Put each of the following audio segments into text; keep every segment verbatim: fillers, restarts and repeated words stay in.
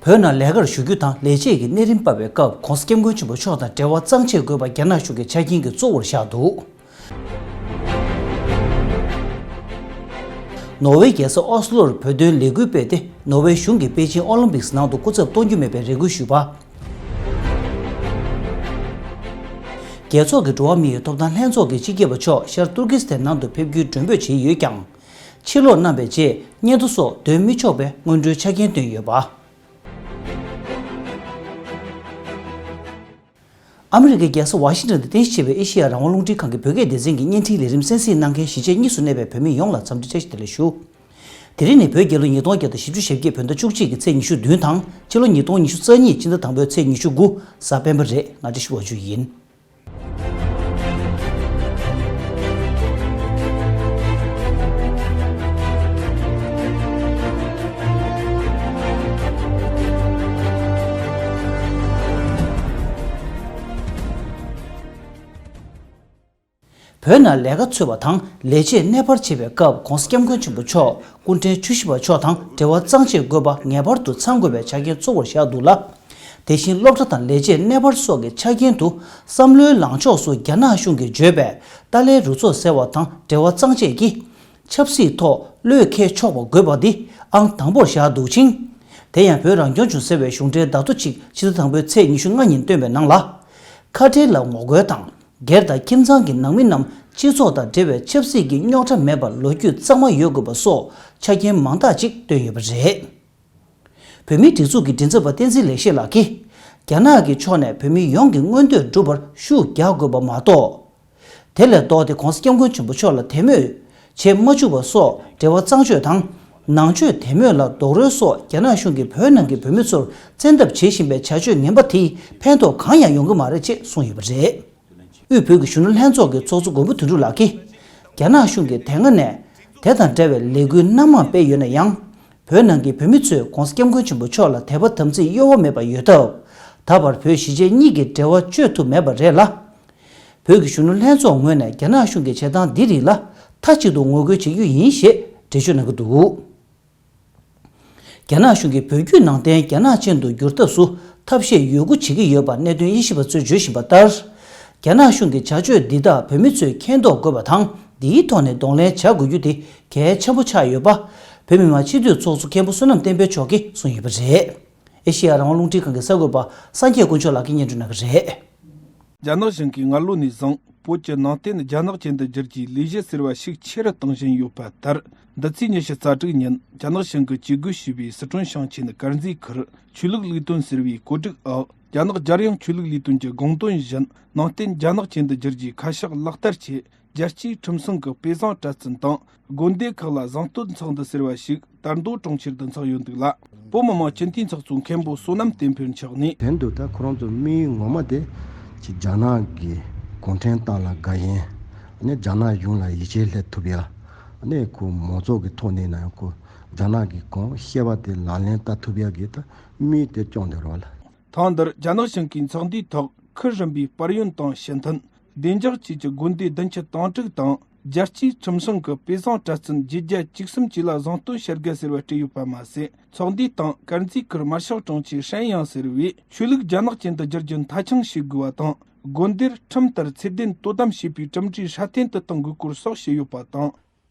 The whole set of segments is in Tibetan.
བོད་ནང་ལས་ཀར་ཞུགས་རྒྱུ་དང་ལས་བྱེད་ཀྱི་གནས་རིམ་སྤར་བའི་སྐབས་༸གོང་ས་༸སྐྱབས་མགོན་ཆེན་པོ་མཆོག་དང་འབྲེལ་བ་གཙང་བཅད་དགོས་པ་རྒྱ་ནག་གཞུང་གི་ཆ་རྐྱེན་གྱི་གཙོ་བོར་བཞག་འདུག་ནོར་ཝེ་རྒྱལ་ས་ཨོ་སི་ལོར་བོད་དོན་ལས་འགུལ་སྤེལ་ཏེ། ནོར་ཝེ་གཞུང་གིས་པེ་ཅིང་ཨོ་ལིམ་པིག་སི་ནང་དུ་སྐུ་ཚབ་གཏོང་རྒྱུ་མེད་པའི་རེ་སྐུལ་ཞུས་པ། རྒྱལ་ཚོགས་ཀྱི་འགྲོ་བ་མིའི་ཐོབ་ཐང་ལྷན་ཚོགས་ཀྱི་སྤྱི་ཁྱབ་པ་མཆོག་ཤར་ཏུར་ཀི་སི་ཐན་ནང་དུ་ཕེབས་རྒྱུའི་མགྲོན་འབོད་བྱས་ཡོད་ཀྱང་། ཕྱིར་ལོག་གནང་བའི་རྗེས་སྙན་ཐོ་སོགས་འདོན་མི་ཆོག་པའི་སྔོན་འགྲོའི་ཆ་རྐྱེན་བཏོན་ཡོད་པ། ཨ་མི་རི་ཀའི་རྒྱལ་ས་ཝ་ཤིང་ཏོན་དུ་རྟེན་གཞི་བྱས་པའི་ཨེ་ཤེ་ཡ་རང་དབང་རླུང་འཕྲིན་ཁང་གི་བོད་སྐད་སྡེ་ཚན་གྱི་བརྙན་འཕྲིན་ལས་རིམ་གསན་གཟིགས་གནང་མཁན་གཞིས་བྱེས་གཉིས་སུ་གནས་པའི་བོད་མི་ཡོངས་ལ་འཚམས་འདྲི་བཀྲ་ཤིས་བདེ་ལེགས་ཞུ། དེ་རིང་ནི་བོད་རྒྱལ་ལོ་ཉིས་སྟོང་བརྒྱ་དང་བཞི་བཅུ་ཞེ་བརྒྱད་བོད་ཟླ་བཅུ་གཅིག་གི་ཚེས་ཉི་ཤུ་བདུན་དང་ཕྱི་ལོ་ཉིས་སྟོང་ཉི་ཤུ་རྩ་གཉིས་སྤྱི་ཟླ་དང་པོའི་ཚེས་ཉི་ཤུ་དགུ་གཟའ་སྤེན་པ་རེད། ང་བཀྲ་ཤིས་དབང་ཕྱུག་ཡིན། བོད་ནང་ལས་ཀ་འཚོལ་བ་དང་ལས་བྱེད་གནས་སྤར་བྱེད་པའི་སྐབས་༸གོང་ས་༸སྐྱབས་མགོན་ཆེན་པོ་མཆོག་སྐུ་ཕྲེང་བཅུ་བཞི་པ་མཆོག་དང་འབྲེལ་བ་གཙང་བཅད་དགོས་པ་ངེས་པར་དུ་ཚང་དགོས་པའི་ཆ་རྐྱེན་གཙོ་བོར་བཞག་འདུག་ལ། དེ་བཞིན་སློབ་གྲྭ་དང་ལས་བྱེད་གནས་སྤར་སོགས་ཀྱི་ཆ་རྐྱེན་དུ་བསམ་བློའི་ལངས་ཕྱོགས་སུ་རྒྱ་ནག་གཞུང་གིས་བརྗོད་པའི་ཏཱ་ལའི་རུ་ཚོགས་ཟེར་བ་དང་འབྲེལ་བ་གཙང་བཅད་ཀྱིས། ཆབ་སྲིད་ཐོག་བློས་འཁེལ་ཆོག་པ་དགོས་པ་འདི་ཨང་དང་པོར་བཞག་འདུག་ཅིང་། དེ་ཡང་བོད་རང་སྐྱོང་ལྗོངས་ཟེར་བའི་གཞུང་འབྲེལ་བརྡ་ཐོ་གཅིག་ཕྱི་ཟླ་དང་པོའི་ཚེས་ཉི་ཤུ་ལྔ་ཉིན་བཏོན་པའི་ནང་ལ། ཁ་བྲལ་ལ་ངོ་རྒོལ་དང་། སྒེར་དང་ཁྱིམ་ཚང་གི་ནང་མི་རྣམས་སྤྱི་ཚོགས་དང་འབྲེལ་བའི་ཆབ་སྲིད་ཀྱི་རྙོག་དྲ་མེད་པར་ལོ་རྒྱུས་གཙང་མ་ཡོད་དགོས་པ་སོགས་ཆ་རྐྱེན་མང་དག་ཅིག་བཏོན་ཡོད་པ་རེད། བོད་མིའི་སྒྲིག་འཛུགས་ཀྱི་མགྲིན་ཚབ་པ་བསྟན་འཛིན་ལེགས་བཤད་ལགས་ཀྱིས། རྒྱ་ནག་གི་ཕྱོགས་ནས་བོད་མི་ཡོངས་ཀྱི་མངོན་འདོད་འགྲུབ་པར་ཤུགས་རྒྱག་དགོས་པ་མ་གཏོགས། དེ་ལས་ལྡོག་སྟེ་༸གོང་ས་༸སྐྱབས་མགོན་ཆེན་པོ་མཆོག་ལ་དད་མོས་བྱེད་མ་བཅུག་པ་སོགས་འབྲེལ་བ་གཙང་བཅོས་དང་། ནང་ཆོས་དད་མོས་ལ་རྡོག་རོལ་སོགས་རྒྱ་ནག་གཞུང་གིས་བོད་ནང་གི་བོད་མི་ཚོར་བཙན་ཐབས་བྱེད་བཞིན་པའི་བྱ་སྤྱོད་ངན་པ་དེས་ཕན་ཐོགས་གང་ཡང་ཡོང་གི་མ་རེད་ཅེས་གསུངས་ཡོད་པ་རེད། དབུས་བོད་ཀྱི་གཞོན་ནུ་ལྷན་ཚོགས་ཀྱི་ཚོགས་གཙོ་མགོན་པོ་དོན་གྲུབ་ལགས་ཀྱིས། རྒྱ་ནག་གཞུང་གིས་དེ་སྔ་ནས་དེ་དང་འདྲ་བའི་ལས་འགུལ་སྣ་མང་སྤེལ་ཡོད་ན་ཡང་། བོད་ནང་གི་བོད་མི་ཚོས་༸གོང་ས་༸སྐྱབས་མགོན་ཆེན་པོ་མཆོག་ལ་དད་པ་དམ་ཚིག་གཡོ་བ་མེད་པ་ཡོད་སྟབས། ད་བར་བོད་གཞིས་བྱེས་གཉིས་ཀྱི་འབྲེལ་བ་གཅོད་ཐུབ་མེད་པ་རེད་ལ། བོད་ཀྱི་གཞོན་ནུ་ལྷན་ཚོགས་ངོས་ནས་རྒྱ་ནག་གཞུང་གི་བྱེད་སྟངས་འདི་རིགས་ལ་མཐའ་གཅིག་ཏུ་ངོ་རྒོལ་བྱེད་རྒྱུ་ཡིན་ཞེས་འགྲེལ་བརྗོད་གནང་གི་འདུག་རྒྱ་ནག་གཞུང་གིས་བོད་བརྒྱུད་ནང་བསྟན་རྒྱ་ནག་ཅན་དུ་བསྒྱུར་ཐབས་སུ་ཐབས་ཤེས་ཡོད་རྒུ་བྱེད་ཀྱི་ཡོད་པ་གནད་དོན་དབྱེ་ཞིབ་པ་ཚོས་བརྗོད་བཞིན་པ་ལྟར། རྒྱ་ནག་གཞུང་གི་བྱ་སྤྱོད་འདི་དག་བོད་མི་ཚོས་མཁྱེན་རྟོགས་དགོས་པ་དང་། འདིའི་ཐོག་ནས་གདོང་ལེན་བྱ་དགོས་རྒྱུ་དེ་གལ་ཆེན་པོ་ཆགས་ཡོད་པ། བོད་མི་མང་སྤྱི་འཐུས་ཚོགས་གཙོ་མཁན་པོ་བསོད་ནམས་བསྟན་འཕེལ་མཆོག་གིས་གསུངས་ཡོད་པ་རེད། ཨེ་ཤེ་ཡ་རང་དབང་རླུང་འཕྲིན་ཁང་གི་གསར་འགོད་པ་སངས་རྒྱས་དཀོན་མཆོག་ལགས་ཀྱིས་སྙན་སྒྲོན་གནང་གི་རེད། རྒྱ་ནག་གཞུང་གིས་སྔ་ལོ་ནས་བཟུང་བོད་ཀྱི་ནང་བསྟན་རྒྱ་ནག་ཅན་དུ་བསྒྱུར་རྒྱུའི་ལས་གཞི་ཟེར་བ་ཞིག་ཆེ་རུ་གཏོང་བཞིན་ཡོད་པ་ལྟར། འདི་ཚེས་ཉི་ཤུ་རྩ་དྲུག་ཉིན་རྒྱ་ནག་གཞུང་གིས་ཇུས་འགོད་བྱས་པའི་སི་ཁྲོན་ཞིང་ཆེན་དཀར་མཛེས་ཁུལ་ཆོས་ལུགས་ལས་དོན་ཟེར་བའི་བཀོད་སྒྲིག་འོག་རྒྱ་ནག་རྒྱལ་ཡོངས་ཆོས་ལུགས་ལས་དོན་གྱི་དགོངས་དོན་བཞིན་ནང་བསྟན་རྒྱ་ནག་ཅན་དུ་བསྒྱུར་རྒྱུའི་ཁ་ཕྱོགས་ལག་བསྟར་ཆེད། རྒྱལ་སྤྱིའི་ཁྲིམས་སྲུང་གི་དཔེ་བཟང་གྲྭ་བཙུན་དང་དགོན་སྡེ་ཁག་ལ་གཟེངས་བསྟོད་ཚོགས་འདུ་ཟེར་བ་ཞིག་དར་མདོ་གྲོང་ཁྱེར་དུ་འཚོགས་ཡོད་འདུག་ལ། བོད་མི་མང་སྤྱི་འཐུས་ཚོགས་གཙོ་མཁན་པོ་བསོད་ནམས་བསྟན་འཕེལ་མཆོག་ནས། དོན་དུ་ད་ཁོ་རང་ཚོ་དམིགས་ཡུལ་ངོ་མ་དེ་ཅིག་རྒྱ་ནག་གི་གུང་ཁྲན་ཏང་ལ་དགའ་ཞེན། ཨ་ནི་རྒྱ་ནག་གཞུང་ལ་ཡིད་ཆེས་སླེབས་ཐུབ་ཡ། ཨ་ནི་ཁོ་མང་ཚོགས་ཀྱི་ཐོག་ནས་ན་ཡང་ཁོ་རྒྱ་ནག་གི་གང་བཤད་པ་དེ་ལག་ལེན་བསྟར་ཐུབ་ཡ་གི་ད་དམིགས་ཡུལ་དེ་བསྐྱངས་འདུག་རོགས་ལ། ཐེངས་འདིར་རྒྱ་ནག་གཞུང་གིས་ཚོགས་འདུའི་ཐོག་ཁུལ་རིམ་པའི་དཔལ་ཡོན་དང་ཞི་མཐུན། བདེ་འཇགས་བཅས་ཀྱི་དགོན་སྡེ་བདུན་ཅུ་དོན་དྲུག་དང་། རྒྱལ་སྤྱིའི་ཁྲིམས་སྲུང་གི་དཔེ་བཟང་གྲྭ་བཙུན་བརྒྱད་བརྒྱ་བཅུ་གསུམ་བཅས་ལ་གཟེངས་བསྟོད་བྱ་དགའ་ཟེར་བ་སྤྲད་ཡོད་པ་མ་ཟད། ཚོགས་འདུའི་སྟེང་དཀར་མཛེས་ཁུལ་དམར་ཤོག་དྲུང་ཆེ་ཧྲན་ཡང་ཟེར་བས་ཆོས་ལུགས་རྒྱ་ནག་ཅན་དུ་བསྒྱུར་རྒྱུ་མཐའ་འཁྱོངས་བྱེད་དགོས་པ་དང་། དགོན་སྡེར་ཁྲིམས་ལྟར་ཚད་ལྡན་དོ་དམ་བྱེད་པའི་གྲུབ་འབྲས་སྲ་བརྟན་དུ་གཏོང་དགོས་སྐོར་སོགས་བཤད་ཡོད་པ་དང་།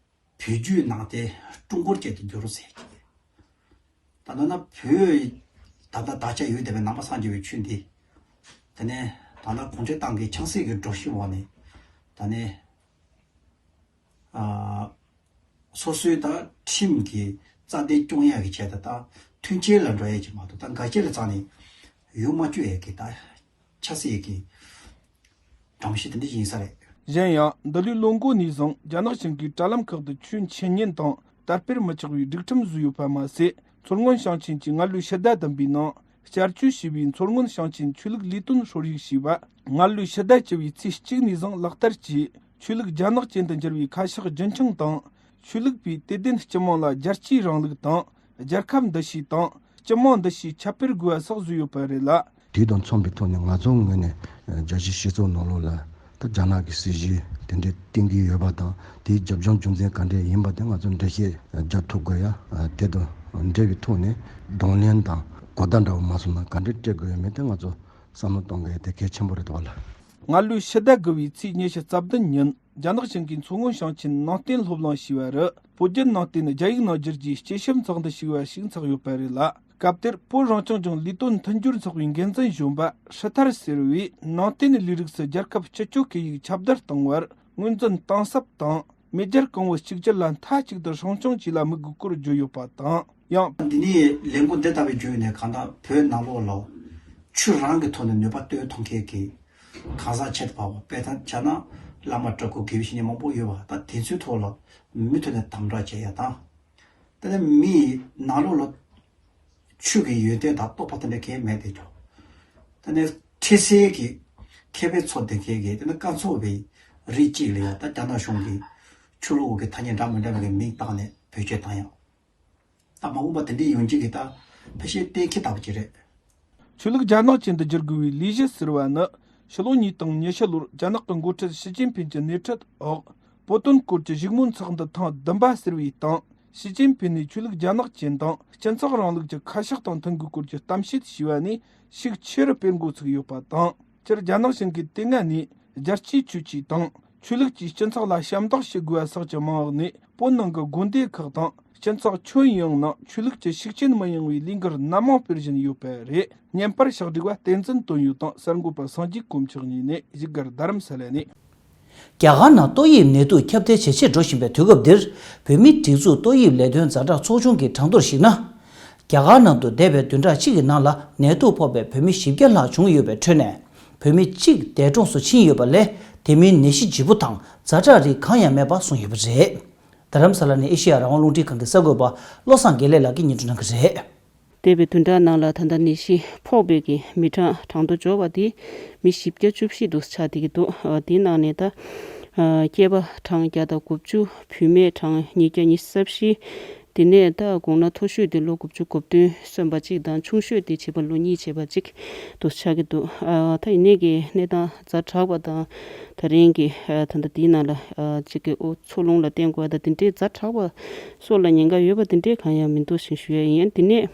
བོད་བརྒྱུད་ནང་བསྟན་ཀྲུང་གོར་ཅན་དུ་བསྒྱུར་ཟེར་གྱི། ད་ལྟ་ན་བོད་ད་ལྟ་དར་ཆ་ཡོད་བསྡད་པའི་ནང་པ་སངས་རྒྱས་པའི་ཆོས་འདི། དེ་ནས་ད་ལྟ་གུང་ཁྲན་ཏང་གི་ཆབ་སྲིད་ཀྱི་སྒྲོམ་གཞི་འོག་ནས་ད་ནས་ཨ་སོ་སོའི་ད་ཁྲིམས་ཀྱི་རྩ་དོན་སྐྱོང་ཡག་གི་ཆེད་དུ་ད་མཐུན་རྐྱེན་ལ་འགྲོ་ཡག་ཅིག་མ་གཏོགས་ད་འགལ་རྐྱེན་ལ་རྩ་ནས་ཡོང་མ་བཅུག་ཡག་གི་ད་ཆབ་སྲིད་ཀྱི་སྒྲོམ་གཞི་དེ་འདྲ་ཡིན་ས་རེད། གཞན་ཡང་འདི་ལོའི་ལོ་འགོ་ནས་བཟུང་རྒྱ་ནག་གཞུང་གིས་དྲ་ལམ་ཁག་ཏུ་ཆོས་འཆད་ཉན་དང་དར་སྤེལ་མི་ཆོག་པའི་སྒྲིག་ཁྲིམས་བཟོས་ཡོད་པ་མ་ཟད། མཚོ་སྔོན་ཞིང་ཆེན་གྱི་སྔར་ལོའི་ཕྱི་ཟླ་བདུན་པའི་ནང་བསྐྱར་བཅོས་བྱས་པའི་མཚོ་སྔོན་ཞིང་ཆེན་ཆོས་ལུགས་ལས་དོན་སྲོལ་ཡིག་ཞེས་པ་སྔར་ལོའི་ཕྱི་ཟླ་བཅུ་བའི་ཚེས་གཅིག་ནས་བཟུང་ལག་བསྟར་གྱིས་ཆོས་ལུགས་རྒྱ་ནག་ཅན་དུ་འགྱུར་བའི་ཁ་ཕྱོགས་རྒྱུན་འཁྱོངས་དང་། ཆོས་ལུགས་པའི་དད་ལྡན་སྤྱི་དམངས་ལ་རྒྱལ་གཅེས་རིང་ལུགས་དང་། རྒྱལ་ཁབ་འདུ་ཤེས་དང་། སྤྱི་དམངས་འདུ་ཤེས་ཁྱབ་སྤེལ་དགོས་པ་སོགས་བཟོས་ཡོད་པ་རེད་ལ། དེ་དང་མཚུངས་པའི་ཐོག་ནས་ང་ཚོའི་ངོས་ནས་རྒྱལ་སྤྱིའི་སྤྱི་ཚོགས་ནང་ལོགས་ལ་ད་རྒྱ་ནག་གི་སྲིད་བྱུས་དེ་འདྲའི་བཏིང་གི་ཡོད་པ་དང་། དེའི་རྒྱབ་ལྗོངས་རྒྱུ་མཚན་ག་འདྲས་ཡིན་པ་དེ་ང་ཚོས་འགྲེལ་བཤད་རྒྱག་ཐུབ་དགོས་ཡ། དེ་དང་འབྲེལ་བའི་ཐོག་ནས་གདོང་ལེན་དང་ གོ་བརྡ་འདྲ་བོ་མ་སོང་ན་ག་འདྲ་སྤྲད་དགོས་ཡོད་མེད་དེ་ང་ཚོ་བསམ་བློ་གཏོང་དགོས་དེ་གལ་ཆེན་པོ་རེད་འདུག་ལ། སྔ་ལོའི་ཕྱི་ཟླ་དགུ་བའི་ཚེས་ཉི་ཤུ་རྩ་བདུན་ཉིན་རྒྱ་ནག་གཞུང་གིས་མཚོ་སྔོན་ཞིང་ཆེན་ནང་བསྟན་སློབ་གླིང་ཞེས་པ་རུ་བོད་བརྒྱུད་ནང་བསྟན་རྒྱ་ཡིག་ནང་བསྒྱུར་རྒྱུའི་སྤྱི་ཞབས་ཚོགས་འདུ་ཞིག་བ་ཞིག་འཚོགས་ཡོད་པ་རེད་ལ། སྐབས་དེར་བོད་རང་སྐྱོང་ལྗོངས་ལས་དོན་མཐུན་སྦྱོར་ཚོགས་པའི་འགན་འཛིན་གཞོན་པ་ཧྲི་ཐར་ཟེར་བས་ནང་བསྟན་ལས་རིགས་སུ་རྒྱལ་ཁབ་སྤྱི་སྤྱོད་ཁེ་ཡིག་ཁྱབ་གདལ་གཏོང་བར་ངོས་འཛིན་གཏིང་ཟབ་དང་མེས་རྒྱལ་གོང་བུ་གཅིག་གྱུར་ལ་མཐའ་གཅིག་ཏུ་སྲུང་སྐྱོང་བཅས་ལ་དམིགས་དགོས་སྐོར་བརྗོད་ཡོད་པ་དང་ཡང་། འདི་ནས་ལས་འགུལ་འདི་ལྟ་བུའི་བརྒྱུད་ནས་གང་ལྟར་བོད་ནང་ལོགས་ལ་ཆོས་རང་གི་ཐོག་ནས་ནུས་པ་བཏོན་ཐུབ་མཁན་གྱི་གང་ཟག་ཁྱད་དུ་འཕགས་པ་དཔེར་ན་བྱས་ན་བླ་མ་གྲྭ་སྐུ་དགེ་བའི་བཤེས་གཉེན་མང་པོ་ཡོད་པ་ད་དེ་ཚོའི་ཐོག་ལ་མུ་མཐུད་ནས་དམ་དྲག་བྱེད་ཡ་དང་། དེ་ནས་མི་ཡི་ནང་ལོགས་ལ་ཆོས་ཀྱི་ཡོན་ཏན་དང་རྟོགས་པ་དེ་འདྲ་གང་ཡང་མེད་དེ་ཀྱང་། དེ་ནས་འཕྲལ་སེལ་གྱི་མཁས་པའི་ཚོགས་སྡེ་མཁན་གྱིས་དེ་ནས་ཀན་ཚོགས་པའི་རིགས་གཅིག་ལ་ཡང་ད་རྒྱ་ནག་གཞུང་གིས་ཆོས་ལུགས་ཀྱི་ཐ་སྙད་འདྲ་མི་འདྲ་བའི་མིང་བཏགས་ནས་བེད་སྤྱོད་བཏང་ཡང་། ད་མ་འོངས་པ་དེ་འདྲའི་ཡོང་རྒྱུ་གི་ད་ཕལ་ཆེར་གཏན་འཁེལ་ལྟ་བུ་ཅིག་རེད། ཆོས་ལུགས་རྒྱ་ནག་ཅན་དུ་བསྒྱུར་དགོས་པའི་ལས་གཞི་ཟེར་བ་ནི་ཕྱི་ལོ་ཉིས་སྟོང་ཉི་ཤུ་ལོར་རྒྱ་ནག་གི་འགོ་ཁྲིད་ཞི་ཅིན་ཕིན་གྱི་སྣེ་ཁྲིད་འོག་བོད་དོན་སྐོར་གྱི་བཞུགས་མོལ་ཚོགས་འདུ་ཐེངས་བདུན་པ་ཟེར་བའི་སྟེང་ཞི་ཅིན་ཕིན་ནས་ཆོས་ལུགས་རྒྱ་ནག་ཅན་དང་སྤྱི་ཚོགས་རིང་ལུགས་ཀྱི་ཁ་ཕྱོགས་དང་མཐུན་དགོས་སྐོར་གྱི་གཏམ་བཤད་ཞུས་པ་ནས་ཤུགས་ཆེ་རུ་སྤེལ་འགོ་ཚུགས་ཡོད་པ་དང་། སྤྱིར་རྒྱ་ནག་གཞུང་གིས་དེ་སྔ་ནས་རྒྱལ་སྤྱིའི་ཆོས་བརྒྱུད་དང་ཆོས་ལུགས་ཀྱིས་སྤྱི་ཚོགས་ལ་ཞབས་འདེགས་ཞུ་དགོས་པ་སོགས་ཀྱི་མང་འོག་ནས་བོད་ནང་གི་དགོན་སྡེ་ཁག་དང་སྤྱི་ཚོགས་ཁྱོན་ཡོངས་ནང་ཆོས་ལུགས་ཀྱི་ཤུགས་རྐྱེན་མི་ཡོང་བའི་ལས་འགུལ་སྣ་མང་སྤེལ་བཞིན་ཡོད་པ་རེད། བརྙན་པར་ཕྱག་བྲིས་པ་བསྟན་འཛིན་དོན་ཡོད་དང་གསར་འགོད་པ་སངས་རྒྱས་དཀོན་མཆོག་གཉིས་ནས་བཞུགས་སྒར་རྡ་རམ་ས་ལ་ནས། རྒྱ་གར་ནང་ཏོག་དབྱིབས་ནད་དུག་ཁྱབ་གདལ་ཇེ་ཆེར་འགྲོ་བཞིན་པའི་དུས་སྐབས་འདིར། བོད་མིའི་སྒྲིག་འཛུགས་ཏོག་དབྱིབས་ལས་དོན་ཛ་དྲག་ཚོགས་ཆུང་གིས་གྲངས་ཐོར་གཞིགས་ན། རྒྱ་གར་ནང་དུ་འདས་པའི་བདུན་ཕྲག་གཅིག་གི་ནང་ལ་ནད་དུག་ཕོག་པའི་བོད་མི་བཞི་བརྒྱ་ལྷག་བྱུང་ཡོད་པའི་ཁྲོད་ནས། བོད་མི་གཅིག་འདས་གྲོངས་སུ་ཕྱིན་ཡོད་པ་ལས་དེ་མིན་ནད་གཞི་ལྗིད་པོ་དང་ཛ་དྲག་རིགས་གང་ཡང་མེད་པ་གསུངས་ཡོད་པ་རེད། རྡ་རམ་ས་ལ་ནས་ཨེ་ཤེ་ཡ་རང་དབང་རླུང་འཕྲིན་ཁང་གི་གསར་འགོད་པ་བློ་བཟང་དགེ་ལེགས་ལགས་ཀྱིས་སྙན་སྒྲོན་གནང་གི་རེད། འདས་པའི་བདུན་ཕྲག་ནང་ལ་ད་ལྟ་ནད་གཞི་ཕོག་པའི་གི་མི་གྲངས་གྲངས་ཐོ་འབྱོར་བ་དེ་མི་བཞི་བརྒྱ་བཅུ་བཞི་འདུག་ཆགས་བསྡད་ཀྱི་འདུག་ཨ་དེའི་ནང་ནས་ད་ཨ་སྐྱེས་པ་གྲངས་བརྒྱ་དང་དགུ་བཅུ། བུད་མེད་གྲངས་ཉིས་བརྒྱ་ཉི་ཤུ་རྩ་བཞི། དེ་ནས་ད་དགུང་ན་མཐོ་ཤོས་དེ་ལོ་དགུ་བཅུ་གོ་བདུན་སོན་པ་གཅིག་དང་ཆུང་ཤོས་དེ་བྱིས་པ་ལོ་གཉིས་བྱས་པ་གཅིག་འདུག་ཆགས་ཀྱི་འདུག་ཨ་ད་ཡིན་ནའི་གི་གནས་སྟངས་ཛ་དྲག་པ་དང་ད་རིང་གི་ཨ་ད་ལྟ་དེའི་ནང་ལ་ཨ་གཅིག་གི་འོ་འཚོ་རླུང་ལ་བརྟེན་དགོས་པ་དང་དེ་འདྲའི་ཛ་དྲག་པ་སོགས་ལ་ཉེན་ཁ་ཡོད་པ་དེ་འདྲའི་གང་ཡང་མི་འདུག་ཞེས་ཞུ་ཡ་ཡིན། དེ་ནས།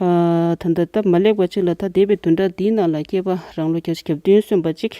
ཨ་ད་ལྟ་སྟབས་མ་ལེགས་པ་གཅིག་ལ་ད་འདས་པའི་བདུན་ཕྲག་འདིའི་ནང་ལ་སྐྱེས་པ་རང་ལོ་བརྒྱད་ཅུ་གྱ་བདུན་སོན་པ་གཅིག་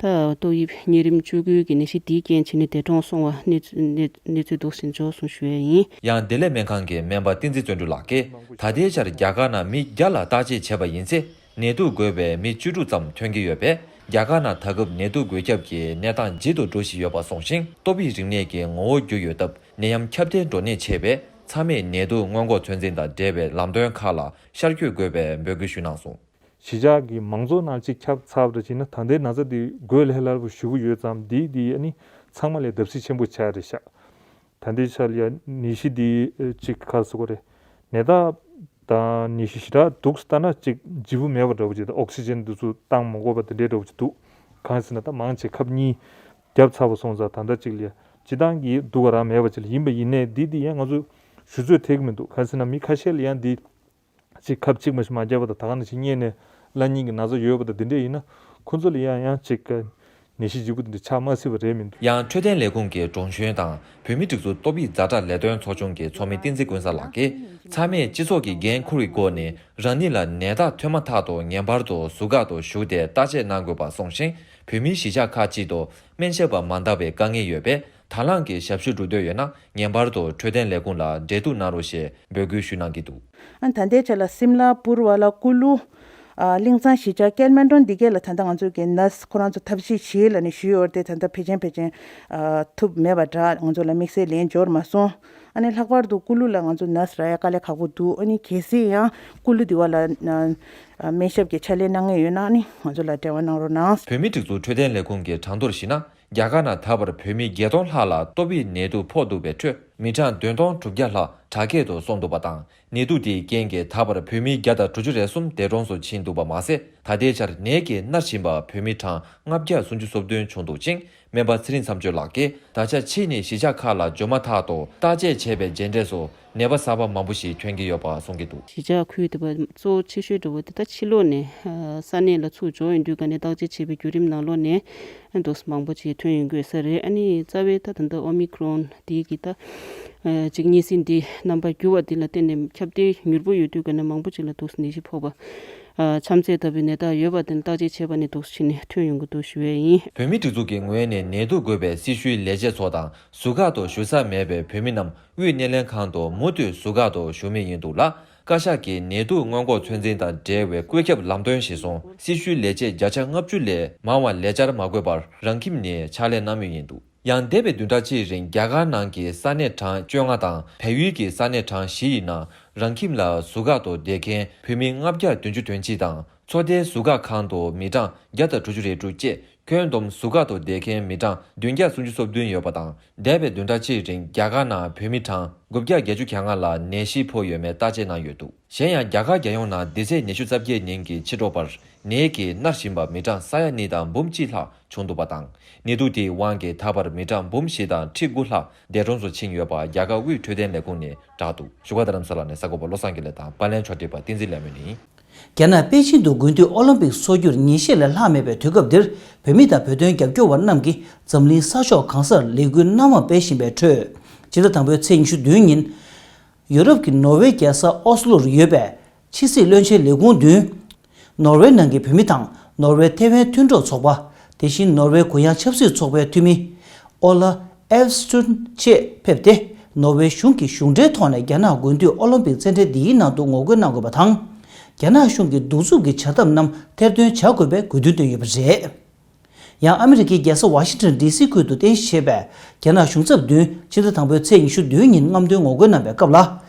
ད་ཏོག་དབྱིབས་གཉན་རིམས་བཅུ་དགུ་གི་ནད་གཞི་འདིའི་རྐྱེན་བྱས་ནས་འདས་གྲོངས་སོང་བ་གནས་ཚུལ་གནས་གནས་ཚུལ་འདུག་སེ་འབྱོར་སོང་ཞུ་ཡས་ཡིན། ཡང་བདེ་ལེགས་སྨན་ཁང་གི་སྨན་པ་བསྟན་འཛིན་བརྩོན་འགྲུས་ལགས་ཀྱིས་ད་ལྟའི་ཆར་རྒྱ་གར་ནང་མི་བརྒྱ་ལ་བརྟག་དཔྱད་བྱས་པ་ཡིན་ཚེ། ནད་དུག་འགོས་པའི་མི་བཅུ་དྲུག་ཙམ་ཐོན་གྱི་ཡོད་པས། རྒྱ་གར་ནང་ད་སྐབས་ནད་དུག་འགོས་ཁྱབ་ཀྱི་གནས་སྟངས་ལྗིད་དུ་འགྲོ་བཞིན་ཡོད་པ་གསུངས་ཤིང་། ཏོག་དབྱིབས་རིམས་ནད་ཀྱི་ངོ་བོ་འགྱུར་ཡོད་སྟབས། ནད་ཡམས་ཁྱབ་གདལ་འགྲོ་གནས་ཆེ་བས། ཚང་མས་ནད་དུག་སྔོན་འགོག་ཚོད་འཛིན་དང་འབྲེལ་བའི་ལམ་སྟོན་ཁག་ལ་ཤར་བསྐྱོད་དགོས་པའི་འབོད་སྐུལ་ཞུས་གནང་སོང་། གཞིས་ཆགས་ཀྱི་མང་ཚོགས་ནང་གཅིག་ཁྱབ་ཚར་བ་འདྲ་བྱས་ན་ད་ལྟའི་ན་ཚ་འདི་འགོས་ལྷོད་ལྷོད་པོ་ཞེ་པོ་ཡོད་ཙང་འདི་འདི་ཨ་ནི་ཚང་མ་ལས་བརྡབ་གསིག་ཆེན་པོ་ཆགས་རེད་ཤག་ད་ལྟའི་ཆར་ལ་ཡ་ནད་གཞི་འདི་ཨ་གཅིག་ག་རེ་ཟེར་དགོས་རེད། ནད་རྟགས་དང་ནད་གཞི་ཞེ་དྲག་འདུག་སེ་ལྟ་ན་གཅིག་ལྗིད་པོ་མེད་པ་འདྲ་པོ་ཅིག་དང་ཨོག་སི་ཇན་འདི་ཚོ་བཏང་མ་དགོས་པ་དེ་འདྲའི་འདྲ་པོ་ཅིག་འདུག་གང་ཡིན་ཟེར་ན་ད་མང་ཆེ་ཁབ་གཉིས་བརྒྱབ་ཚར་བ་སོང་ཙང་ད་ལྟ་གཅིག་ལ་ཡ་སྤྱི་བཏང་གི་སྡུག་ག་རང་མེད་པ་ཅིག་ལ་ཡིན་པ་ཡིན་ནའི་འདི་འདི་ཡང་ང་ཚོ་ཞུ་ཚོད་ཐེག་གི་མི་འདུག་གང་ཡིན་ཟེར་ན་མི་ཁ་ཤས་ལ་ཡང་འདི་གཅིག་ཁབ་གཅིག་མ་ཞིག་མ་བརྒྱབ་པ་དང་ད་ག་ནང་བཞིན་གཉེར་ནས་བླ་ཉིན་གྱི་ན་ཚ་ཡོད་པ་དང་འདི་འདྲས་ཡིན་ན་ཁོ་ཚོ་ལ་ཡང་ཡང་གཅིག་ནད་གཞི་ལྗིད་པོ་འདི་འདྲ་ཆགས་མ་སྲིད་པ་རེད་མི་འདུག་ཡང་འཕྲོད་བསྟེན་ལས་ཁུངས་ཀྱི་དྲུང་གཞོན་དང་བོད་མིའི་སྒྲིག་འཛུགས་ཏོག་དབྱིབས་ཛ་དྲག་ལས་དོན་ཚོགས་ཆུང་གི་ཚོགས་མི་བསྟན་འཛིན་ཀུན་བཟང་ལགས་ཀྱིས་ཚང་མས་སྤྱི་ཚོགས་ཀྱི་འགན་འཁུར་བའི་སྒོ་ནས་རང་ཉིད་ལ་ནད་རྟགས་ཐོན་མ་ཐག་ཏུ་ངེས་པར་དུ་ཟུར་བཀག་ཏུ་བཞུགས་ཏེ་བརྟག་དཔྱད་གནང་དགོས་པ་གསུངས་ཤིང་། བོད་མིའི་གཞིས་ཆགས་ཁག་ཅིག་ཏུ་སྨན་ཞབས་པ་མ་འདང་བའི་དཀའ་ངལ་ཡོད་པས། དང་བླངས་ཀྱི་ཞབས་ཞུ་སྒྲུབ་འདོད་ཡོད་ན་ངེས་པར་དུ་འཕྲོད་བསྟེན་ལས་ཁུངས་ལ་འབྲེལ་གཏུག་གནང་རོགས་ཞེས་འབོད་སྐུལ་ཞུ་གནང་གི་འདུག་ཨ་ད་ལྟའི་ཆ་ལ་སིམ་ལ་པུར་བ་ལ་ཀུ་ལུ། ཨ་གླིང་ཚང་གཞིས་ཆགས་ཀེལ་མན་ཌོན་འདི་གས་ལ་ད་ལྟ་ང་ཚོ་གི་ནར་སི་ཁོ་རང་ཚོ་ཐབས་ཤེས་བྱེད་ལ་ནི་ཞུས་ཡོད་རེད་དེ་ད་ལྟ་ཕལ་ཆེར་ཕལ་ཆེར་ཨ་ཐུབ་མེད་པ་འདྲ་ང་ཚོ་ལ་དམིགས་བསལ་ལན་འབྱོར་མ་སོང་། ཨ་ནི་ལྷག་པར་དུ་ཀུ་ལུ་ལ་ང་ཚོ་ནར་སི་རག་ཡ་དཀའ་ལས་ཁག་པོ་འདུག་ཨ་ནི་གལ་སྲིད་ཡང་ཀུ་ལུ་འདི་བ་ལ་ཨ་སྨན་ཞབས་ཀྱི་ཕྱག་ལས་གནང་མཁན་ཡོད་ན་ཨ་ནི་ང་ཚོ་ལ་འབྲེལ་བ་གནང་རོགས་གནང་། བོད་མིའི་སྒྲིག་འཛུགས་འཕྲོད་བསྟེན་ལས་ཁུངས་ཀྱི་གྲངས་ཐོར་གཞིགས་ན། རྒྱ་གར་ནང་ད་བར་བོད་མི་བརྒྱད་སྟོང་ལྷག་ལ་ཏོག་དབྱིབས་ནད་དུག་ཕོག་འདུག་པའི་ཁྲོད་མི་གྲངས་བདུན་སྟོང་དྲུག་བརྒྱ་ལྷག་དྲག་སྐྱེད་དུ་སོང་འདུག་པ་དང་། ནད་དུག་དེའི་རྐྱེན་གྱིས་ད་བར་བོད་མི་བརྒྱ་དང་དྲུག་ཅུ་རེ་གསུམ་འདས་གྲོངས་སུ་ཕྱིན་འདུག་པ་མ་ཟད། ད་ལྟའི་ཆར་ནད་ཀྱིས་མནར་བཞིན་པ་བོད་མི་གྲངས་ལྔ་བརྒྱ་སུམ་ཅུ་སོ་བདུན་བྱུང་འདུག་ཅིང་། སྨན་པ་ཚེ་རིང་མཚམས་གཅོད་ལགས་ཀྱིས་ད་ཆ་ཕྱིས་ནས་གཞིས་ཆགས་ཁག་ལ་འབྱོར་མ་ཐག་ཏུ་བརྟག་དཔྱད་བྱས་པའི་རྗེས་འབྲས་སུ། ནད་པ་གསར་པ་མང་པོ་ཞིག་ཐོན་གྱི་ཡོད་པ་གསུང་གི་འདུག་གཞིས་ཆགས་ཁུལ་དེ་བ་གཙོ་བོ་ཆེ་ཤོས་འདྲ་བོ་དེ་ད་ཕྱི་ལོགས་ནས་ས་གནས་ལ་ཚུར་འབྱོར་ཡོང་དུས་ག་ནས་བརྟག་དཔྱད་བྱས་པའི་བརྒྱུད་རིམ་ནང་ལོགས་ནས་འདུག་མང་པོ་ཅིག་ཐོན་ཡོང་གི་ཡོད་ས་རེད། ཨ་ནི་རྩ་བའི་ད་ད་ལྟ་ཨོ་མི་ཀྲོན་དེ་གི་ད་ གཅིག་གཉིས་སྲིད་འདི་རྣམ་པ་འགྱུར་བ་འདི་ལ་བརྟེན་ནས་ཁྱབ་གདལ་མྱུར་པོ་ཡོད་དུས་ཀ་ནས་མང་པོ་ཅིག་ལ་འདུག་ནད་གཞི་ཕོག་པ། ཨ། མཚམས་ཚད་ལྟ་བུའི་ནད་རྟགས་ཡོད་པ་དེ་ལ་བརྟག་དཔྱད་བྱས་པ་ནས་འདུག་ཕྱིན་ནས་ཐོན་ཡོང་གི་འདུག་ཞུ་བ་ཡིན། བོད་མིའི་སྒྲིག་འཛུགས་ཀྱི་ངོས་ནས་ནད་དུག་འགོས་པའི་སྲི་ཞུའི་ལས་བྱེད་ཚོ་དང་ཟུར་བཀག་ཏུ་བཞུགས་ས་མེད་པའི་བོད་མི་རྣམས་དབུས་སྣེ་ལེན་ཁང་དུ་མུ་མཐུད་ཟུར་བཀག་ཏུ་བཞུགས་མུས་ཡིན་འདུག་ལ། བཀའ་ཤག་གིས་ནད་དུག་སྔོན་འགོག་ཚོད་འཛིན་དང་འབྲེལ་བའི་བཀོད་ཁྱབ་ལམ་སྟོན་གཞིར་བཟུང་སྲི་ཞུའི་ལས་བྱེད་བརྒྱ་ཆ་ལྔ་བཅུ་ལས་མང་བ་ལས་བཅར་མ་དགོས་པར་རང་ཁྱིམ་ནས་ཕྱག་ལས་གནང་མུས་ཡིན་འདུག། ཡང་འདས་པའི་བདུན་ཕྲག་གཅིག་རིང་རྒྱ་གར་ནང་གི་ས་གནས་གྲངས་བཅོ་ལྔ་དང་བལ་ཡུལ་གྱི་ས་གནས་གྲངས་བཞི་ཡི་ནང་རང་ཁྱིམ་ལ་ཟུར་བཀག་ཏུ་བསྡད་མཁན་བོད་མི་ལྔ་བརྒྱ་བདུན་ཅུ་དོན་གཅིག་དང་ཚོགས་སྡེའི་ཟུར་བཀག་ཁང་དུ་མི་གྲངས་བརྒྱ་དང་དྲུག་ཅུ་རེ་དྲུག་བཅས་ཁྱོན་བསྡོམས་ཟུར་བཀག་ཏུ་བསྡད་མཁན་མི་གྲངས་བདུན་བརྒྱ་སུམ་ཅུ་སོ་བདུན་ཡོད་པ་དང་། འདས་པའི་བདུན་ཕྲག་གཅིག་རིང་རྒྱ་གར་ནང་བོད་མི་གྲངས་དགུ་བརྒྱ་བརྒྱད་ཅུ་གྱ་ལྔ་ལ་ནད་གཞི་ཕོག་ཡོད་མེད་བརྟག་དཔྱད་གནང་ཡོད་འདུག། གཞན་ཡང་རྒྱ་གར་རྒྱལ་ཡོངས་ནང་འདི་ཚེས་ཉི་ཤུ་རྩ་བརྒྱད་ཉིན་གྱི་ཕྱི་དྲོ་བར་ནད་ཀྱིས་མནར་བཞིན་པ་མི་གྲངས་ས་ཡ་གཉིས་དང་འབུམ་གཅིག་ལྷག་བྱུང་འདུག་པ་དང་། ནད་དུག་དེའི་དབང་གིས་ད་བར་མི་གྲངས་འབུམ་བཞི་དང་ཁྲི་དགུ་ལྷག་འདས་གྲོངས་སུ་ཕྱིན་ཡོད་པ་རྒྱ་གར་དབུས་འཕྲོད་བསྟེན་ལས་ཁུངས་ནས་བསྒྲགས་འདུག། བཞུགས་སྒར་རྡ་རམ་ས་ལ་ནས་གསར་འགོད་པ་བློ་བཟང་དགེ་ལེགས་དང་པར་ལེན་ཕྱོགས་སྒྲིག་པ་བསྟན་འཛིན་ལས་མོ་ཡིན། རྒྱ་ནག་པེ་ཅིང་དུ་དགུན་དུས་ཨོ་ལིམ་པིག་འཚོགས་རྒྱུར་ཉིན་ཤས་ལས་ལྷག་མེད་པའི་དུས་སྐབས་འདིར། བོད་མི་དང་བོད་དོན་རྒྱབ་སྐྱོར་བ་རྣམས་ཀྱིས་འཛམ་གླིང་ས་ཕྱོགས་གང་སར་ལས་འགུལ་སྣ་མང་སྤེལ་བཞིན་པའི་ཁྲོད། ཕྱི་ཟླ་དང་པོའི་ཚེས་ཉི་ཤུ་བདུན་ཉིན། ཡུ་རོབ་ཀྱི་ནོར་ཝེ་རྒྱལ་ས་ཨོ་སི་ལོར་ཡོད་པའི་ཕྱི་སྲིད་བློན་ཆེན་ལས་ཁུངས་མདུན། ནོར་ཝེ་ནང་གི་བོད་མི་དང་ནོར་ཝེ་ཐེ་ཝན་མཐུན་གྲོགས་ཚོགས་པ། དེ་བཞིན་ནོར་ཝེ་གུ་ཡངས་ཆབ་སྲིད་ཚོགས་པའི་འཐུས་མི། ཨོ་ལ་ཨེབ་སི་ཀྲུན་བཅས་ཕེབས་ཏེ། ནོར་ཝེ་གཞུང་གི་གཞུང་འབྲེལ་ཐོག་ནས་རྒྱ་ནག་དགུན་དུས་ཨོ་ལིམ་པིག་རྩེད་འགྲན་འདིའི་ནང་དུ་ངོ་རྒོལ་གནང་དགོས་པ་དང་། རྒྱ་ནག་གཞུང་གི་གདུག་རྩུབ་ཀྱི་བྱ་ཐབས་རྣམས་ཐེར་འདོན་བྱ་དགོས་པའི་དགོས་འདུན་བཏོན་ཡོད་པ་རེད། ཡང་ཨ་མི་རི་ཀའི་རྒྱལ་ས་ཝ་ཤིང་ཊོན་ཌི་སི་ཁུལ་དུ་རྟེན་གཞི་བྱས་པའི་རྒྱ་ནག་གཞུང་ཚབ་མདུན་ཕྱི་ཟླ་དང་པོའི་ཚེས་ཉི་ཤུ་བདུན་ཉིན་རྔམ་སྟོན་ངོ་རྒོལ་གནང་བའི་སྐབས་ལ།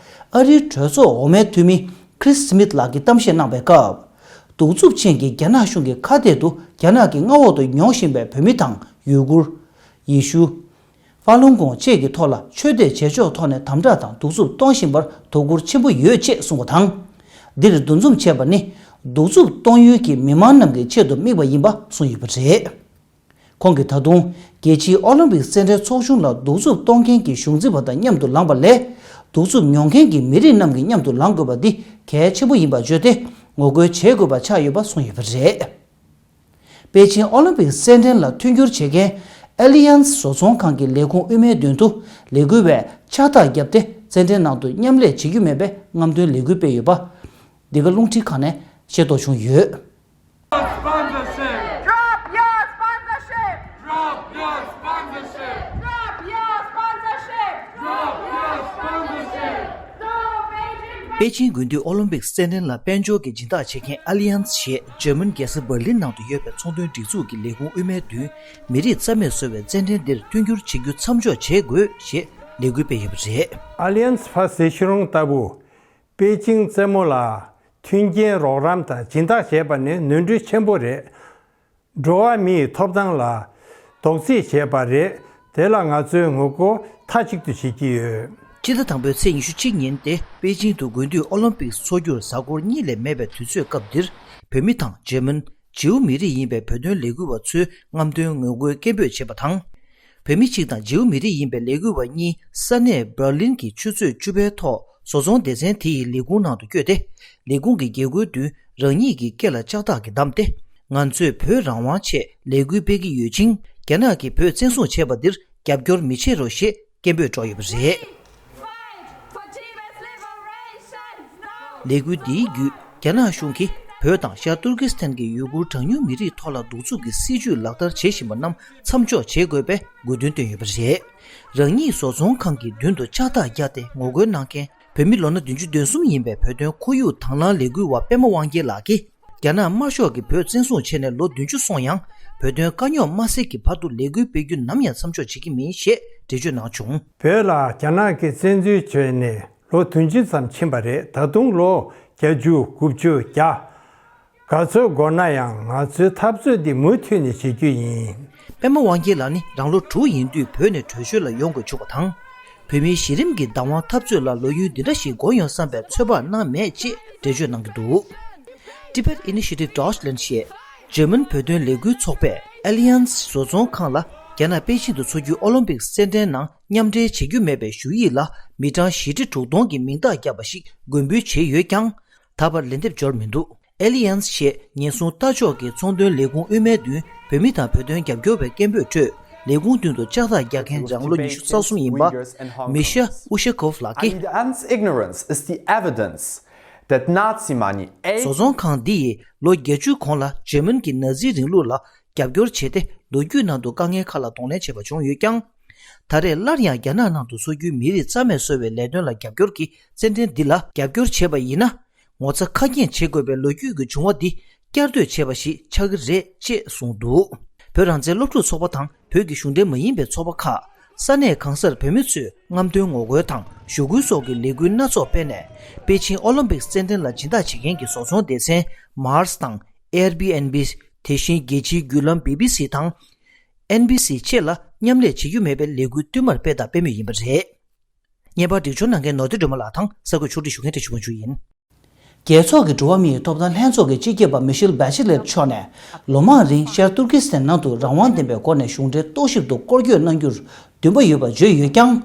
ཨ་རིའི་གྲོས་ཚོགས་འོག་མའི་འཐུས་མི་ཁྲིས་སི་མིད་ལགས་ཀྱིས་གཏམ་བཤད་གནང་བའི་སྐབས། གདུག་རྩུབ་ཅན་གྱི་རྒྱ་ནག་གཞུང་གི་ཁ་གཏད་དུ་རྒྱ་ནག་གི་མངའ་འོག་ཏུ་མྱོང་བཞིན་པའི་བོད་མི་དང་ཡུ་གུར། ཡེ་ཤུ། ཧྥ་ལུང་གོང་བཅས་ཀྱི་ཐོག་ལ་ཆོས་དད་བྱེད་ཕྱོགས་ཐོག་ནས་དམ་དྲག་དང་གདུག་རྩུབ་གཏོང་བཞིན་པར་དོ་ཁུར་ཆེན་པོ་ཡོད་ཅེས་གསུངས་པ་དང་། འདིར་འདུ་འཛོམས་བྱས་པ་ནི་གདུག་རྩུབ་གཏོང་ཡུལ་གྱི་མི་མང་རྣམས་ཀྱི་ཆེད་དུ་དམིགས་པ་ཡིན་པ་གསུངས་ཡོད་པ་རེད། ཁོང་གིས་ད་དུང་རྒྱལ་སྤྱིའི་ཨོ་ལིམ་པིག་རྩེད་འགྲན་ཚོགས་ཆུང་ལ་གདུག་རྩུབ་གཏོང་མཁན་གྱི་གཞུང་འཛིན་པ་དང་མཉམ་དུ་ལངས་པ་ལས། གདུག་རྩུབ་མྱོང་མཁན་གྱི་མི་རིགས་རྣམས་ཀྱི་མཉམ་དུ་ལངས་དགོས་པ་འདི་གལ་ཆེན་པོ་ཡིན་པར་བརྗོད་དེ་ངོ་རྒོལ་བྱེད་དགོས་པ་ཆགས་ཡོད་པ་གསུངས་ཡོད་པ་རེད། པེ་ཅིང་ཨོ་ལིམ་པིག་རྩེད་འགྲན་ལ་མཐུན་འགྱུར་བྱེད་མཁན་ཨེ་ལི་ཡན་སི་བཟོ་ཚོང་ཁང་གི་ལས་ཁུངས་དབུ་མའི་མདུན་དུ་ལས་འགུལ་བས་ཕྱག་རྟགས་བརྒྱབ་སྟེ་རྩེད་འགྲན་ནང་དུ་མཉམ་ལས་བྱེད་རྒྱུ་མེད་པའི་རྔམ་སྟོན་ལས་འགུལ་སྤེལ་ཡོད་པ། འདི་ག་རླུང་འཕྲིན་ཁང་ནས་ཤེས་རྟོགས་བྱུང་ཡོད། Sponsorship! Drop your sponsorship! Drop your sponsorship! Drop your sponsorship! Drop your sponsorship! པེ་ཅིང་དགུན་དུས་ཨོ་ལིམ་པིག་རྩེད་འགྲན་ལ་དཔལ་འབྱོར་གྱི་སྦྱིན་བདག་བྱེད་མཁན་ཨ་ལི་ཡན་སི་ཞེས་འཇར་མན་རྒྱལ་ས་འབར་ལིན་ནང་དུ་ཡོད་པའི་ཚོང་དོན་སྒྲིག་འཛུགས་ཀྱི་ལས་ཁུངས་དབུ་མའི་མདུན། མི་རིགས་རྩ་མེད་བཟོ་བའི་རྩེད་འགྲན་འདིར་མཐུན་འགྱུར་བྱེད་རྒྱུ་མཚམས་འཇོག་བྱེད་དགོས་ཞེས་ལས་འགུལ་སྤེལ་ཡོད་པ་རེད། ཨ་ལི་ཡན་སི་ཕ་སེ་ཤི་རོང་ལྟ་བུ། པེ་ཅིང་རྩེད་མོ་ལ་མཐུན་རྐྱེན་རོགས་རམ་དང་སྦྱིན་བདག་བྱས་པ་ནི་ནོར་འཁྲུལ་ཆེན་པོ་རེད། འགྲོ་བ་མིའི་ཐོབ་ཐང་ལ་རྡོག་རྫིས་བྱས་པ་རེད། དེ་ལ་ང་ཚོས་ངོ་རྒོལ་མཐའ་གཅིག་ཏུ་བྱེད་ཀྱི་ཡོད། སྤྱི་ཟླ་དང་པོའི་ཚེས་ཉི་ཤུ་གཅིག་ཉིན་ཏེ་པེ་ཅིང་དུ་དགུན་དུས་ཨོ་ལིམ་པིག་འཚོགས་རྒྱུར་གཟའ་འཁོར་གཉིས་ལས་མེད་པའི་དུས་ཚོད་སྐབས་འདིར། བོད་མི་དང་འཇར་མན། ཇིའུ་མི་རིགས་ཡིན་པའི་བོད་དོན་ལས་འགུལ་བ་ཚོས་རྔམ་སྟོན་ངོ་རྒོལ་སྐད་འབོད་བྱས་པ་དང་། བོད་མི་གཅིག་དང་ཇིའུ་མི་རིགས་ཡིན་པའི་ལས་འགུལ་བ་གཉིས་ས་གནས་འབར་ལིན་གྱི་ཆུ་ཚོད་བཅུ་པའི་ཐོག་བཟོ་ཚོང་སྡེ་ཚན་དེ་ཡི་ལས་ཁུངས་ནང་དུ་བསྐྱོད་དེ། ལས་ཁུངས་ཀྱི་རྒྱལ་སྒོའི་མདུན་རང་ཉིད་ཀྱི་སྐེ་ལ་ལྕགས་ཐག་གིས་བསྡམས་ཏེ། ང་ཚོས་བོད་རང་དབང་ཆེད་ལས་འགུལ་སྤེལ་གྱི་ཡོད་ཅིང་། རྒྱ་ནག་གིས་བོད་བཙན་བཟུང་བྱས་པ་འདིར་རྒྱབ་སྐྱོར་མི་བྱེད་རོགས་ཞེས་སྐད་འབོད་སྒྲོག་ཡོད་པ་རེད། Fight for Tibet's liberation now! ལས་འགུལ་འདིའི་བརྒྱུད། རྒྱ་ནག་གཞུང་གིས་བོད་དང་ཤར་ཏུར་ཀི་སི་ཐན་གྱི་ཡུ་གུར་གྲངས་ཉུང་མི་རིགས་ཐོག་ལ་གདུག་རྩུབ་ཀྱི་སྲིད་བྱུས་ལག་བསྟར་བྱེད་བཞིན་པ་རྣམས་མཚམས་འཇོག་བྱེད་དགོས་པའི་དགོས་འདུན་བཏོན་ཡོད་པ་རེད། རང་ཉིད་བཟོ་ཚོང་ཁང་གི་མདུན་དུ་ལྕགས་ཐག་བརྒྱབ་སྟེ་ངོ་རྒོལ་གནང་མཁན་བོད་མི་ལོ་ན་བདུན་ཅུ་དོན་གསུམ་ཡིན་པའི་བོད་དོན་ཁོར་ཡུག་དང་བླངས་ལས་འགུལ་བ་པད་མ་དབང་རྒྱལ་ལགས་ཀྱིས། རྒྱ་ནག་དམར་ཤོག་གིས་བོད་བཙན་བཟུང་བྱས་ནས་ལོ་བདུན་ཅུ་སོང་ཡང་། བོད་དོན་དཀའ་རྙོག་མ་སེལ་གྱི་བར་དུ་ལས་འགུལ་སྤེལ་རྒྱུ་ནམ་ཡང་མཚམས་འཇོག་བྱེད་ཀྱི་མིན་ཞེས་འགྲེལ་བརྗོད་གནང་བྱུང་། བོད་ལ་རྒྱ་ནག་གིས་བཙན་འཛུལ་བྱས་ནས་ལོ་བདུན་ཅུ་ཙམ་ཕྱིན་པ་རེད། ད་དུང་ལོ་བརྒྱད་ཅུ་དགུ་བཅུ་བརྒྱ། ག་ཚོད་འགོར་ན་ཡང་ང་ཚོའི་འཐབ་རྩོད་འདི་མུ་མཐུད་ནས་བྱེད་རྒྱུ་ཡིན། པད་མ་དབང་རྒྱལ་ལགས་ནི་རང་ལོ་དྲུག་ཡིན་དུས་བོད་ནས་བྲོས་བྱོལ་ལ་ཡོང་དགོས་བྱུང་བ་དང་། བོད་མིའི་གཞི་རིམ་གྱི་བདག་དབང་འཐབ་རྩོད་ལ་ལོ་ཡུན་འདི་འདྲ་ཞིག་འགོར་ཡོང་བསམ་པའི་ཚོད་དཔག་གནང་མེད་ཅེས་འགྲེལ་བརྗོད་གནང་གི་འདུག། Tibet Initiative Deutschland ཞེས་འཇར་མན་བོད་དོན་ལས་འགུལ་ཚོགས་པས་ཨེ་ལི་ཡན་སི་བཟོ་ཚོང་ཁང་ལ་རྒྱ་ནག་པེ་ཅིང་དུ་འཚོགས་རྒྱུའི་ཨོ་ལིམ་པིག་རྩེད་འགྲན་ནང་མཉམ་འབྲེལ་བྱེད་རྒྱུ་མེད་པའི་ཞུ་ཡིག་ལ་མི་གྲངས་བཞི་ཁྲི་དྲུག་སྟོང་གི་མིང་རྟགས་བརྒྱབ་པ་ཞིག་དགོས་འབུལ་བྱས་ཡོད་ཀྱང་། ད་བར་ལན་འདེབས་འབྱོར་མི་འདུག། ཨེ་ལི་ཡན་སི་ཞེས་ཉེན་སྲུང་ལྟ་ཕྱོགས་ཀྱི་ཚོང་དོན་ལས་ཁུངས་དབུ་མའི་མདུན་བོད་མི་དང་བོད་དོན་རྒྱབ་སྐྱོར་བའི་སྐད་འབོད་ཁྲོད། ལས་ཁུངས་མདུན་དུ་ལྕགས་ཐག་རྒྱག་མཁན་རང་ལོ་ཉི་ཤུ་རྩ་གསུམ་ཡིན་པ། མི་ཤ་ཨུ་ཤ་ཁོབ་ལགས་ཀྱིས། Aydans' ignorance is the evidence that Nazi money ཨེ། བཟོ་ཚོང་ཁང་འདི་ཡིས་ལོ་བརྒྱད་ཅུ་གོང་ལ་འཇར་མན་གྱི་ན་ཛི་རིང་ལུགས་ལ་རྒྱབ་སྐྱོར་བྱས་ཏེ། ལོ་རྒྱུས་ནང་དུ་དཀའ་ངལ་ཁག་ལ་གདོང་ལེན་བྱས་པ་བྱུང་ཡོད་ཀྱང་། ད་རེས་སླར་ཡང་རྒྱ་ནག་ནང་དུ་སོ་རྒྱུའི་མི་རིགས་རྩ་མེད་བཟོ་བའི་ལས་དོན་ལ་རྒྱབ་སྐྱོར་གྱི་རྩེད་འགྲན་འདི་ལ་རྒྱབ་སྐྱོར་བྱས་པ་ཡིན་ན། ངོ་ཚ་ཁ་སྐྱེངས་བྱེད་དགོས་པའི་ལོ་རྒྱུས་ཀྱི་བྱུང་བ་འདི་བསྐྱར་ཟློས་བྱས་པ་ཞིག་ཆགས་ཀྱི་རེད་ཅེས་གསུངས་འདུག་བོད་རང་བཙན་སློབ་ཕྲུག་ཚོགས་པ་དང་བོད་ཀྱི་གཞུང་འབྲེལ་མ་ཡིན་པའི་ཚོགས་པ་ཁག་ས་གནས་གང་སར་བོད་མི་ཚོས་རྔམ་སྟོན་ངོ་རྒོལ་དང་ཞུ་སྐུལ་སོགས་ཀྱི་ལས་འགུལ་སྣ་ཚོགས་སྤེལ་ནས། པེ་ཅིང་ཨོ་ལིམ་པིག་རྩེད་འགྲན་ལ་སྦྱིན་བདག་བྱེད་མཁན་གྱི་བཟོ་ཚོང་སྡེ་ཚན་མཱར་སི་དང་། Airbnb། དེ་བཞིན་རྒྱལ་སྤྱིའི་བརྒྱུད་ལམ་བི་བི་སི་དང་། ཨེན་བི་སི་ཆེད་ལ་མཉམ་ལས་བྱེད་རྒྱུ་མེད་པའི་ལས་འགུལ་བསྟུད་མར་སྤེལ་དང་སྤེལ་མུས་ཡིན་པ་རེད། བརྙན་པར་སྒྲིག་སྦྱོར་གནང་མཁན་ནོར་བདེ་སྒྲོལ་མ་ལགས་དང་གསར་འགོད་ཕྱོགས་སྒྲིག་ཞུ་མཁན་བཀྲ་ཤིས་དབང་ཕྱུག་ཡིན། རྒྱལ་ཚོགས་ཀྱི་འགྲོ་བ་མིའི་ཐོབ་ཐང་ལྷན་ཚོགས་ཀྱི་སྤྱི་ཁྱབ་པ་མི་ཤེལ་བྷ་ཆི་ལེཊ་མཆོག་ནས་ལོ་མང་རིང་ཤར་ཏུར་ཀི་སི་ཐན་ནང་དུ་རང་དབང་ལྡན་པའི་སྒོ་ནས་གཞུང་འབྲེལ་རྟོག་ཞིབ་ཏུ་སྐོར་སྐྱོད་གནང་རྒྱུར་འདུན་པ་ཡོད་པ་བརྗོད་ཡོད་ཀྱང་།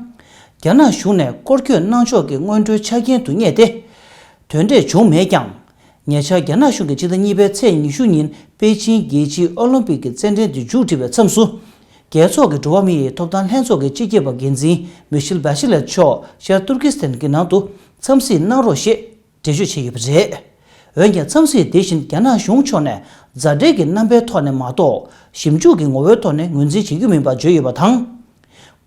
རྒྱ་ནག་གཞུང་ནས་སྐོར་སྐྱོད་གནང་ཕྱོགས་ཀྱི་སྔོན་འགྲོའི་ཆ་རྐྱེན་དུ་གཉེར་ཏེ། དོན་འབྲས་བྱུང་མེད་ཀྱང་། ཉེ་ཆར་རྒྱ་ནག་གཞུང་གིས་ཕྱི་ཟླ་གཉིས་པའི་ཚེས་ཉི་ཤུ་ཉིན་པེ་ཅིང་རྒྱལ་སྤྱིའི་ཨོ་ལིམ་པིག་གི་རྩེད་འགྲན་དུ་མཇུག་སྒྲིལ་བའི་མཚམས་སུ། རྒྱལ་ཚོགས་ཀྱི་འགྲོ་བ་མིའི་ཐོབ་ཐང་ལྷན་ཚོགས་ཀྱི་སྤྱི་ཁྱབ་པ་འགན་འཛིན་མི་ཤེལ་བྷ་ཆི་ལེཊ་མཆོག་ཤར་ཏུར་ཀི་སི་ཐན་གྱི་ནང་དུ་འཚམས་གཟིགས་གནང་རོགས་ཞེས་འགྲེལ་བརྗོད་བྱས་ཡོད་པ་རེད། འོན་ཀྱང་། འཚམས་གཟིགས་དེ་བཞིན་རྒྱ་ནག་གཞུང་ཕྱོགས་ནས་མཛའ་འབྲེལ་གྱི་རྣམ་པའི་ཐོག་ནས་མ་གཏོགས། ཞིབ་འཇུག་གི་ངོ་བོའི་ཐོག་ནས་ངོས་འཛིན་བྱེད་རྒྱུ་མིན་པ་བརྗོད་ཡོད་པ་དང་།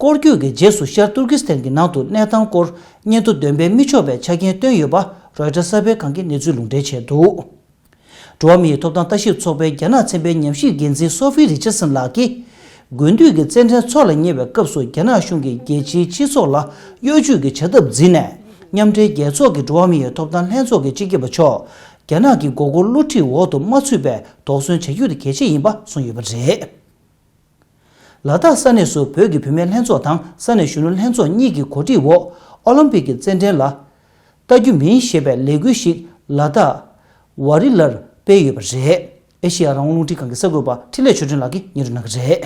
སྐོར་སྐྱོད་ཀྱི་རྗེས་སུ་ཤར་ཏུར་ཀི་སི་ཐན་གྱི་ནང་དུ་གནས་སྟངས་སྐོར་སྙན་ཐོ་འདོན་སྤེལ་མི་ཆོག་པའི་ཆ་རྐྱེན་བཏོན་ཡོད་པ་རོའི་ཊར་གསར་སྤེལ་ཁང་གིས་གནས་ཚུལ་ལུང་འདྲེན་བྱས་འདུག་འགྲོ་བ་མིའི་ཐོབ་ཐང་ལྟ་ཞིབ་ཚོགས་པའི་རྒྱ་ནག་ཚན་པའི་ཉམས་ཞིབ་འགན་འཛིན་སོ་ཧྥི་རི་ཆར་སན་ལགས་ཀྱིས། དགུན་དུས་ཀྱི་རྩེད་འགྲན་འཚོགས་ལ་ཉེ་བའི་སྐབས་སུ་རྒྱ་ནག་གཞུང་གིས་རྒྱལ་སྤྱིའི་སྤྱི་ཚོགས་ལ་གཡོ་ཇུས་ཀྱི་བྱ་ཐབས་འཛིན་ནས། མཉམ་འབྲེལ་རྒྱལ་ཚོགས་ཀྱི་འགྲོ་བ་མིའི་ཐོབ་ཐང་ལྷན་ཚོགས་ཀྱི་སྤྱི་ཁྱབ་པ་མཆོག་རྒྱ་ནག་གི་མགོ་སྐོར་བསླུ་བྲིད་འོག་ཏུ་མ་ཚུད་པའི་དོགས་ཟོན་བྱ་རྒྱུ་དེ་གལ་ཆེ་ཡིན་པ་གསུངས་ཡོད་པ་རེད། ལ་དྭགས་ས་གནས་སུ་བོད་ཀྱི་བུད་མེད་ལྷན་ཚོགས་དང་ས་གནས་གཞོན་ནུ་ལྷན་ཚོགས་གཉིས་ཀྱི་གོ་སྒྲིག་འོག་ཨོ་ལིམ་པིག་གི་རྩེད་འགྲན་ལ་ལྟ་རྒྱུ་མིན་ཞེས་པའི་ལས་འགུལ་ཞིག་ལ་དྭགས་ཝ་རི་ལར་སྤེལ་ཡོད་པ་རེད། ཨེ་ཤེ་ཡ་རང་དབང་རླུང་འཕྲིན་ཁང་གི་གསར་འགོད་པ་འཕྲིན་ལས་ཆོས་སྒྲོན་ལགས་ཀྱིས་སྙན་སྒྲོན་གནང་གི་རེད།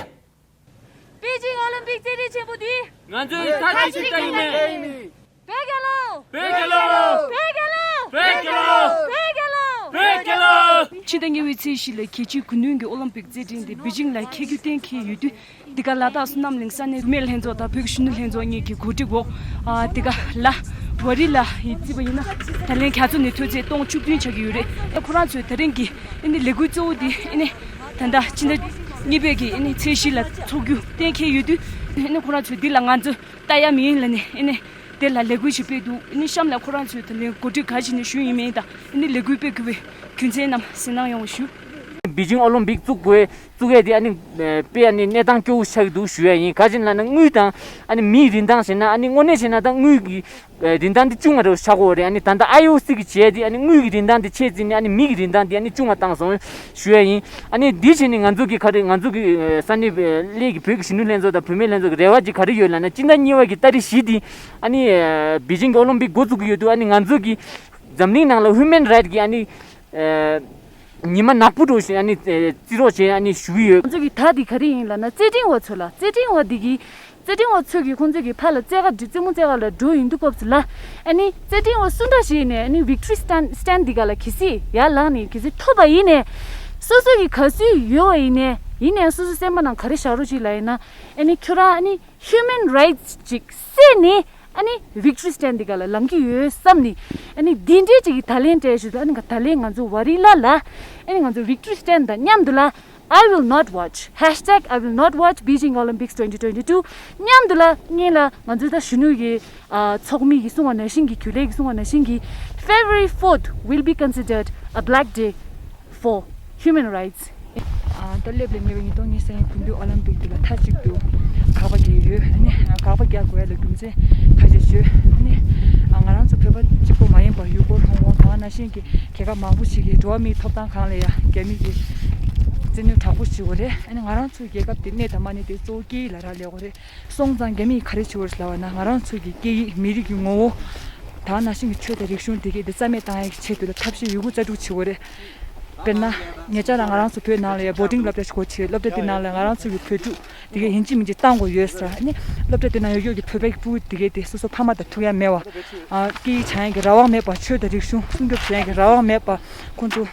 པེ་ཅིང་ཨོ་ལིམ་པིག་རྩེད་འགྲན་ཆེན་པོ་འདི་ང་ཚོའི་མཐའ་གཅིག་ཏུ་ལྟ་ཡིན་མེད། བོད་རྒྱལ་ལོ། བོད་རྒྱལ་ལོ། བོད་རྒྱལ་ལོ། བོད་རྒྱལ་ལོ། བོད་རྒྱལ་ལོ། ཕྱི་ཟླ་གཉིས་པའི་ཚེས་བཞི་ལ་རྒྱལ་སྤྱིའི་དགུན་དུས་ཀྱི་ཨོ་ལིམ་པིག་རྩེད་འགྲན་དེ་པེ་ཅིང་ལ་འཁེལ་རྒྱུ་གཏན་འཁེལ་ཡོད་དུས། འདི་ག་ལ་དྭགས་བསོད་ནམས་གླིང་ས་གནས་བུད་མེད་ལྷན་ཚོགས་དང་བོད་ཀྱི་གཞོན་ནུ་ལྷན་ཚོགས་གཉིས་ཀྱི་གོ་སྒྲིག་འོག་ཨ་འདི་ག་ལ་ཝ་རི་ལ་ཡི་བརྩིས་པ་ཡིན་ན་ད་ལན་རྒྱ་མཚོ་ནས་མཐོ་ཚད་སྟོང་བཅུ་བདུན་ཆགས་ཀྱི་ཡོད་རེད། ད་ཁོ་རང་ཚོས་ད་རིང་གི་ཨ་ནི་ལས་འགུལ་གཙོ་བོ་འདི་ཨ་ནི་ད་ལྟ་ཕྱི་ཟླ་གཉིས་པའི་གི་ཨ་ནི་ཚེས་བཞི་ལ་འཚོགས་རྒྱུ་གཏན་འཁེལ་ཡོད་དུས་ཨ་ནི་ཁོ་རང་ཚོས་འདི་ལ་ང་ཚོ་ལྟ་ཡ་མིན་ལ་ནི་ཨ་ནི་དེ་ལ་ལས་འགུལ་ཞིག་སྤེལ་འདུག་ཨ་ནི་གཤམ་ལ་ཁོ་རང་ཚོས་ད་ལན་གོ་སྒྲིག་ག་བྱས་ནས་ཞུས་ཡིན་མིན་དང་ཨ་ནི་ལས་འགུལ་སྤེལ་དགོས་པའི་རྒྱུ་མཚན་རྣམས་གསན་གནང་ཡོང་བ་ཞུ། པེ་ཅིང་ཨོ་ལིམ་པིག་བཙུགས་དགོས་བཙུགས་ཡས་དེ་ཨ་ནི་དཔེ་ཨ་ནི་གནས་སྟངས་སྐྱོ་བོ་ཆགས་ཀྱི་འདུག་ཞུ་ཡ་ཡིན། ག་ཅི་ལབ་ན་དངུལ་དང་ཨ་ནི་མིའི་རིན་ཐང་བྱས་ན་ཨ་ནི་དངོས་གནས་བྱས་ན་ད་དངུལ་གྱི་རིན་ཐང་དེ་ཆུང་བ་རེད་ཆགས་ཀྱི་ཡོད་རེད། ཨ་ནི་ད་ལྟ་ཨའི་ཨོ་སི་གི་བྱས་དེ་ཨ་ནི་དངུལ་གྱི་རིན་ཐང་དེ་ཆེ་བརྩིས་ནས་ཨ་ནི་མི་གི་རིན་ཐང་དེ་ཨ་ནི་ཆུང་བ་བཏང་སོང་ཞུ་ཡ་ཡིན། ཨ་ནི་འདི་བྱས་ནས་ང་ཚོ་གི་ག་རེ་ང་ཚོ་གི་ས་གནས་གླེ་གི་བོད་ཀྱི་གཞོན་ནུ་ལྷན་ཚོགས་དང་བུད་མེད་ལྷན་ཚོགས་ཀྱི་རེ་བ་ཅིག་ག་རེ་ཡོད་ལབ་ན་སྤྱི་ཟླ་གཉིས་པ་གི་ཏ་རིག་བཞི་དེ་ཨ་ནི་པེ་ཅིང་གི་ཨོ་ལིམ་པིག་འགོ་བཙུགས་ཀྱི་ཡོད་དུས་ཨ་ནི་ང་ཚོ་གི་འཛམ་གླིང་ནང་ལ་ཧིའུ་མན་རའེ་ཊི་གི་ཨ་ནི། ཉི་མ་ནག་པོ་འགྲོ་བཞིན་ཨ་ནི་བརྩི་རོགས་བྱས་ཨ་ནི་ཞུ་གི་ཡོད། ང་ཚོ་གི་ད་འདི་ག་རེ་ཡིན་ལབ་ན་རྩེད་འགྲན་པ་ཚོ་ལ་རྩེད་འགྲན་པ་འདི་གི་རྩེད་འགྲན་པ་ཚོ་གི་ཁོང་ཚོ་གི་ཕར་ལ་རྩེད་ག་འདི་རྩེད་མོ་རྩེད་ག་ལ་འགྲོ་ཡིན་དུས་སྐབས་སུ་ལ་ཨ་ནི་རྩེད་འགྲན་པ་སུ་འདྲ་ཞིག་ཡིན་ནའི་ཨ་ནི་ཝིག་ཊོ་རི་སི་ཊན་སི་ཊན་སི་འདི་ག་ལ་གལ་སྲིད་ཡར་ལངས་ནས་གལ་སྲིད་ཐོབ་པ་ཡིན་ནའི་སོ་སོ་གི་ག་ཚོད་ཡོད་པ་ཡིན་ནའི་ཡིན་ནའི་སོ་སོ་སེམས་པ་ནང་ག་རེ་བཞག་རོགས་ཅིག་ལབ་ཡིན་ན་ཨ་ནི་ཁྱོད་རང་ཨ་ནི། Human rights ཅིག་བསད་ནས་ཨ་ནི་ཝིག་ཊོ་རི་སི་ཊན་སི་འདི་ག་ལ་ལངས་ཀྱི་ཡོད་བསམ་ནས་ཨ་ནི་འདི་འདྲའི་ཅིག་གི་ད་ལན་སྤྲད་ཞུ་དུས་ཨ་ནི་ད་ལན་ང་ཚོ་ཝ་རི་ལ་ལ་ཨ་ནི་ང་ཚོ་ཝིག་ཊོ་རི་སི་ཊན་སི་དང་མཉམ་དུ་ལ་I will not watch. Hashtag I will not watch Beijing Olympics twenty twenty-two. མཉམ་དུ་ལ་སྔོན་ལ་ང་ཚོ་ད་གཞོན་ནུ་ཡི་ཚོགས་མི་གིས་གསུངས་པ་ནང་བཞིན་གྱི་རྒྱུན་ལས་ཀྱིས་གསུངས་པ་ནང་བཞིན་གྱི་February fourth will be considered a black day for human rights. ད་སླེབས་ལས་ཉེ་བའི་ཉིས་སྟོང་ཉི་ཤུ་རྩ་གཉིས་དགུན་དུས་ཨོ་ལམ་པིག་འདི་ལ་མཐའ་གཅིག་ཏུ་དགག་པ་རྒྱག་ཡོད། ཨ་ནི་དགག་པ་རྒྱག་དགོས་ཡ་ལ་རྒྱུ་མཚན་ཁ་ཤས་བརྗོད། ཨ་ནི་ང་རང་ཚོ་བོད་པ་གཅིག་པོ་མ་ཡིན་པར་ཡུ་གུར་ཧོང་ཀོང་དང་ནང་བཞིན་གྱི་རྒྱལ་ཁབ་མང་པོ་ཞིག་གི་འགྲོ་བ་མིའི་ཐོབ་ཐང་སྒང་ལ་ཡ་རྒྱ་མི་གི་བཙན་གནོན་དྲག་པོ་བྱེད་ཀྱི་ཡོད་རེད། ཨ་ནི་ང་རང་ཚོའི་རྒྱལ་ཁབ་དེ་གནས་དང་མ་གནས་དེ་གཙོ་བོ་སྐད་ཡིག་ལ་རག་ལས་ཀྱི་ཡོད་རེད། སོང་ཙང་རྒྱ་མིས་ག་རེ་བྱེད་ཀྱི་ཡོད་རེད་ལབ་པ་ན་ང་རང་ཚོ་གི་སྐད་ཡིག་མི་རིགས་ཀྱི་ངོ་བོ་དང་ནང་བཞིན་གྱི་ཆོས་དང་རིག་གཞུང་དེ་གའི་དེ་རྩ་མེད་བཏང་ཡག་གི་ཆེད་དུ་ལ་ཐབས་ཤེས་ཡོད་རྒུ་རྩལ་སྤྲུགས་བྱེད་ཀྱི་ཡོད་རེད། དཔེར་ན་ཉེ་ཆར་ང་རང་ཚོ་བོད་ནང་ལ་ཡ་བོར་ཌིང་སློབ་གྲྭ་ཞིག་སྒོ་ཕྱེ། སློབ་གྲྭ་དེ་ནང་ལ་ང་རང་ཚོ་གི་བོད་ཕྲུག་དེ་གའི་ཡིན་གཅིག་མིན་གཅིག་བཏང་དགོས་ཡོད་ཟེར། ཨ་ནི་སློབ་གྲྭ་དེ་ནང་ཡོད་ཡོད་ཀྱི་བོད་པའི་ཕྲུ་གུ་དེ་གའི་དེ་སོ་སོ་ཕ་མ་དང་ཐུག་ཡ་མེད་པ། ཨ་སྐད་ཡིག་སྦྱང་ཡ་གི་རང་དབང་མེད་པ། ཆོས་དང་རིག་གཞུང་སྲུང་སྐྱོབ་བྱེད་ཡ་གི་རང་དབང་མེད་པ། ཁོང་ཚོ་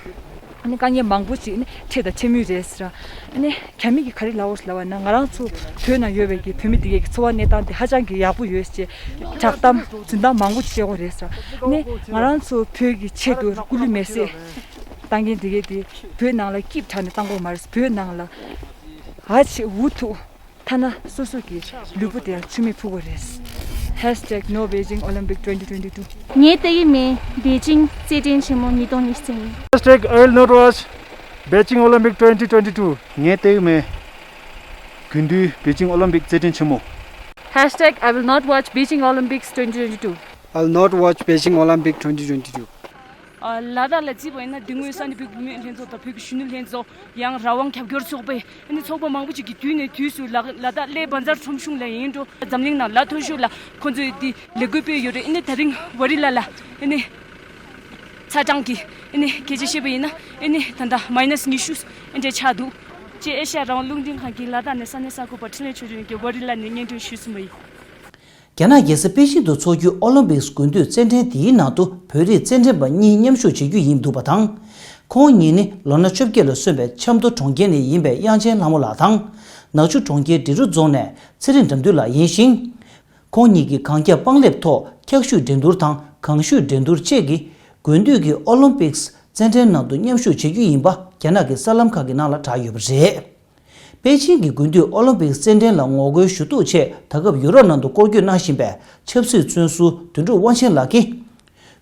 ཨ་ནི་དཀའ་ངལ་མང་པོ་ཅིག་ནི་འཕྲད་དང་འཕྲད་མུས་རེད་ཟེར། ཨ་ནི་རྒྱ་མི་གིས་ག་རེ་ལབ་ཡོད་ཟེར་ལབ་པ་ན། ང་རང་ཚོ་བོད་ནང་ཡོད་པའི་གི་བོད་མི་དེ་གའི་གི་འཚོ་བ་གནས་སྟངས་དེ་ཧ་ཅང་གི་ཡག་པོ་ཡོད་ཅེས་བསྒྲགས་གཏམ་རྫུན་གཏམ་མང་པོ་ཅིག་བཤད་ཀྱི་ཡོད་རེད་ཟེར། ཨ་ནི་ང་རང་ཚོ་བོད་ཀྱི་ཆེད་དུ་སྐུ་ལུས་མེར་སྲེག་བཏང་མཁན་དེ་གའི་དེ་བོད་ནང་ལ་སྐྱིབས་དྲག་ནས་བཏང་དགོས་མ་རེད། བོད་ནང་ལ་ཨ་ཆེ་འུ་ཐུག་ཐ་ན་སོ་སོ་གི་ལུས་པོ་དེ་ཡང་མཆོད་མེ་ཕུལ་དགོས་རེད། Hashtag no Beijing Olympic twenty twenty-two. ངའི་ཏོག་དབྱིབས་མེད། པེ་ཅིང་རྩེད་འགྲན་ཆེན་མོ་ཉིས་སྟོང་ཉི་ཤུ་རྩ་གཉིས། Hashtag I will not watch Beijing Olympic twenty twenty-two. ངའི་ཏོག་དབྱིབས་མེད། དགུན་དུས་པེ་ཅིང་ཨོ་ལིམ་པིག་རྩེད་འགྲན་ཆེན་མོ། Hashtag I will not watch Beijing Olympics twenty twenty-two. I will not watch Beijing Olympic twenty twenty-two. ཨ། ལ་དྭགས་ལ་བརྩིས་པ་ཡིན་ན། དེ་སྔོན་ས་གནས་བོད་ཀྱི་བུད་མེད་ལྷན་ཚོགས་དང་བོད་ཀྱི་གཞོན་ནུ་ལྷན་ཚོགས། ཡང་རང་དབང་རྒྱབ་སྐྱོར་ཚོགས་པའི་ཨ་ནི་ཚོགས་པ་མང་པོ་ཅིག་གིས་དུས་ནས་དུས་སུ་ལ་ལ་དྭགས་གླེ་བཛྲ་ཁྲོམ་གཞུང་ལ་ཡིན་འགྲོ། འཛམ་གླིང་ནང་ལ་མཐོ་ཤོས་ལ་ཁོང་ཚོས་འདི་ལས་འགུལ་སྤེལ་ཡོད་རེད། ཨ་ནི་ད་རིང་ཝ་རི་ལ་ལ་ཨ་ནི་ཚ་གྲང་གི་ཨ་ནི་སྐད་ཆ་བཤད་པ་ཡིན་ན། ཨ་ནི་ད་ལྟ་མའི་ནས་ཉི་ཤུ་ཨ་འདྲ་ཆགས་འདུག་ཅེས་ཨེ་ཤ་ཡ་རང་དབང་རླུང་འཕྲིན་ཁང་གི་ལ་དྭགས་ནས་ས་གནས་གསར་འགོད་པ་འཕྲིན་ལས་ཆོས་སྒྲོན་གྱིས་ཝ་རི་ལ་ནས་སྙན་སྒྲོན་ཞུས་ཟིན་པ་ཡིན། རྒྱ་ནག་རྒྱལ་ས་པེ་ཅིང་དུ་འཚོགས་རྒྱུའི་ཨོ་ལིམ་པིག་སི་དགུན་དུས་རྩེད་འགྲན་དེའི་ནང་དུ་བོད་རིགས་རྩེད་འགྲན་པ་གཉིས་མཉམ་ཞུགས་བྱེད་རྒྱུ་ཡིན་འདུག་པ་དང་། ཁོང་གཉིས་ནི་ལོ་ན་བཅོ་བརྒྱད་ལ་སོན་པའི་ཆབ་མདོ་གྲོང་ཁྱེར་ནས་ཡིན་པའི་དབྱངས་ཅན་ལྷ་མོ་ལགས་དང་། ནག་ཆུ་གྲོང་ཁྱེར་འབྲི་རུ་རྫོང་ནས་ཚེ་རིང་དགྲ་འདུལ་ལགས་ཡིན་ཞིང་། ཁོང་གཉིས་ཀྱིས་གངས་འཁྱགས་པང་ལེབ་ཐོག་འཁྱག་ཤུད་འགྲན་བསྡུར་དང་གངས་ཤུད་འགྲན་བསྡུར་བཅས་ཀྱི་དགུན་དུས་ཀྱི་ཨོ་ལིམ་པིག་སི་རྩེད་འགྲན་ནང་དུ་མཉམ་ཞུགས་བྱེད་རྒྱུ་ཡིན་པ་རྒྱ་ནག་གི་གསར་ལམ་ཁག་གི་ནང་ལ་བསྒྲགས་ཡོད་པ་རེད། པེ་ཅིང་གི་དགུན་དུས་ཨོ་ལིམ་པིག་རྩེད་འགྲན་ལ་ངོ་རྒོལ་ཞུ་གཏུག་ཆེད་ད་སྐབས་ཡུ་རོབ་ནང་དུ་སྐོར་སྐྱོད་གནང་བཞིན་པའི་ཆབ་སྲིད་བཙོན་ཟུར་དོན་གྲུབ་དབང་ཆེན་ལགས་ཀྱིས།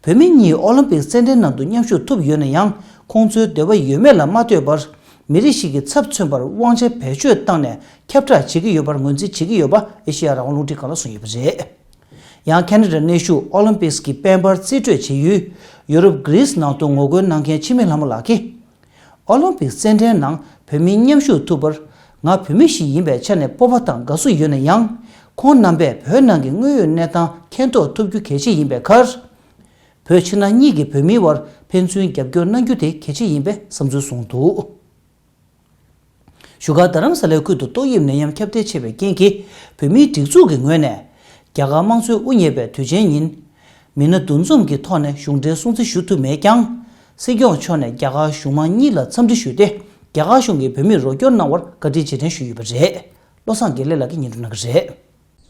བོད་མི་གཉིས་ཨོ་ལིམ་པིག་རྩེད་འགྲན་ནང་དུ་མཉམ་ཞུགས་ཐུབ་ཡོད་ན་ཡང་། ཁོང་ཚོའི་འདོད་པ་ཡོད་མེད་ལ་མ་ལྟོས་པར། མི་རིགས་ཤིག་གི་ཚབ་མཚོན་པར་དབང་ཆ་བེད་སྤྱོད་བཏང་ནས་ཁྱབ་བསྒྲགས་བྱེད་ཀྱི་ཡོད་པར་ངོས་འཛིན་བྱེད་ཀྱི་ཡོད་པ་ཨེ་ཤེ་ཡ་རང་དབང་རླུང་འཕྲིན་ཁང་ལ་གསུངས་ཡོད་པ་རེད། ཡང་ཁེ་ན་ཌར་གནས་བཞུགས་ཨོ་ལིམ་པིག་གི་དཔལ་འབར་རྩིས་སྤྲོད་བྱེད་ཡུལ་ཡུ་རོབ་གྷི་རིས་ནང་དུ་ངོ་རྒོལ་གནང་མཁན་འཆི་མེད་ལྷ་མོ་ལགས་ཀྱིས། ཨོ་ལིམ་པིག་རྩེད་འགྲན་ནང་བོད་མི་མཉམ་ཞུགས་ཐུབ་པར། ང་བོད་མི་ཞིག་ཡིན་པའི་ཆ་ནས་སྤོབས་པ་དང་དགའ་བསུ་ཡོད་ན་ཡང་། ཁོང་རྣམ་པས་བོད་ནང་གི་དངོས་ཡོད་གནས་སྟངས་མཁྱེན་རྟོགས་ཐུབ་རྒྱུ་གལ་ཆེ་ཡིན་པའི་ཁར། བོད་ཕྱི་ནང་གཉིས་ཀྱི་བོད་མིའི་དབར་ཕན་ཚུན་རྒྱབ་སྐྱོར་གནང་རྒྱུ་དེ་གལ་ཆེ་ཡིན་པའི་བསམ་ཚུལ་གསུངས་འདུག་བཞུགས་སྒར་རྡ་རམ་ས་ལའི་ཁུལ་དུ་ཏོག་དབྱིབས་ནད་ཡམས་ཁྱབ་གདལ་ཆེ་བའི་རྐྱེན་གྱིས། བོད་མིའི་སྒྲིག་འཛུགས་ཀྱི་ངོས་ནས། རྒྱ་གར་དམངས་གཙོའི་དབུ་བརྙེས་པའི་དུས་ཆེན་ཉིན། མི་སྣ་འདུ་འཛོམས་ཀྱི་ཐོག་ནས་གཞུང་འབྲེལ་སྲུང་བརྩི་ཞུ་ཐུབ་མེད་ཀྱང་། སྲིད་སྐྱོང་མཆོག་ནས་རྒྱ་གར་གཞུང་མང་གཉིས་ལ་འཚམས་འདྲི་ཞུས་ཏེ། རྒྱ་གར་གཞུང་གིས་བོད་མིར་རོགས་སྐྱོར་གནང་བར་བཀའ་དྲིན་རྗེས་དྲན་ཞུས་ཡོད་པ་རེད། བློ་བཟང་དགེ་ལེགས་ལགས་ཀྱིས་སྙན་སྒྲོན་གནང་གི་རེད།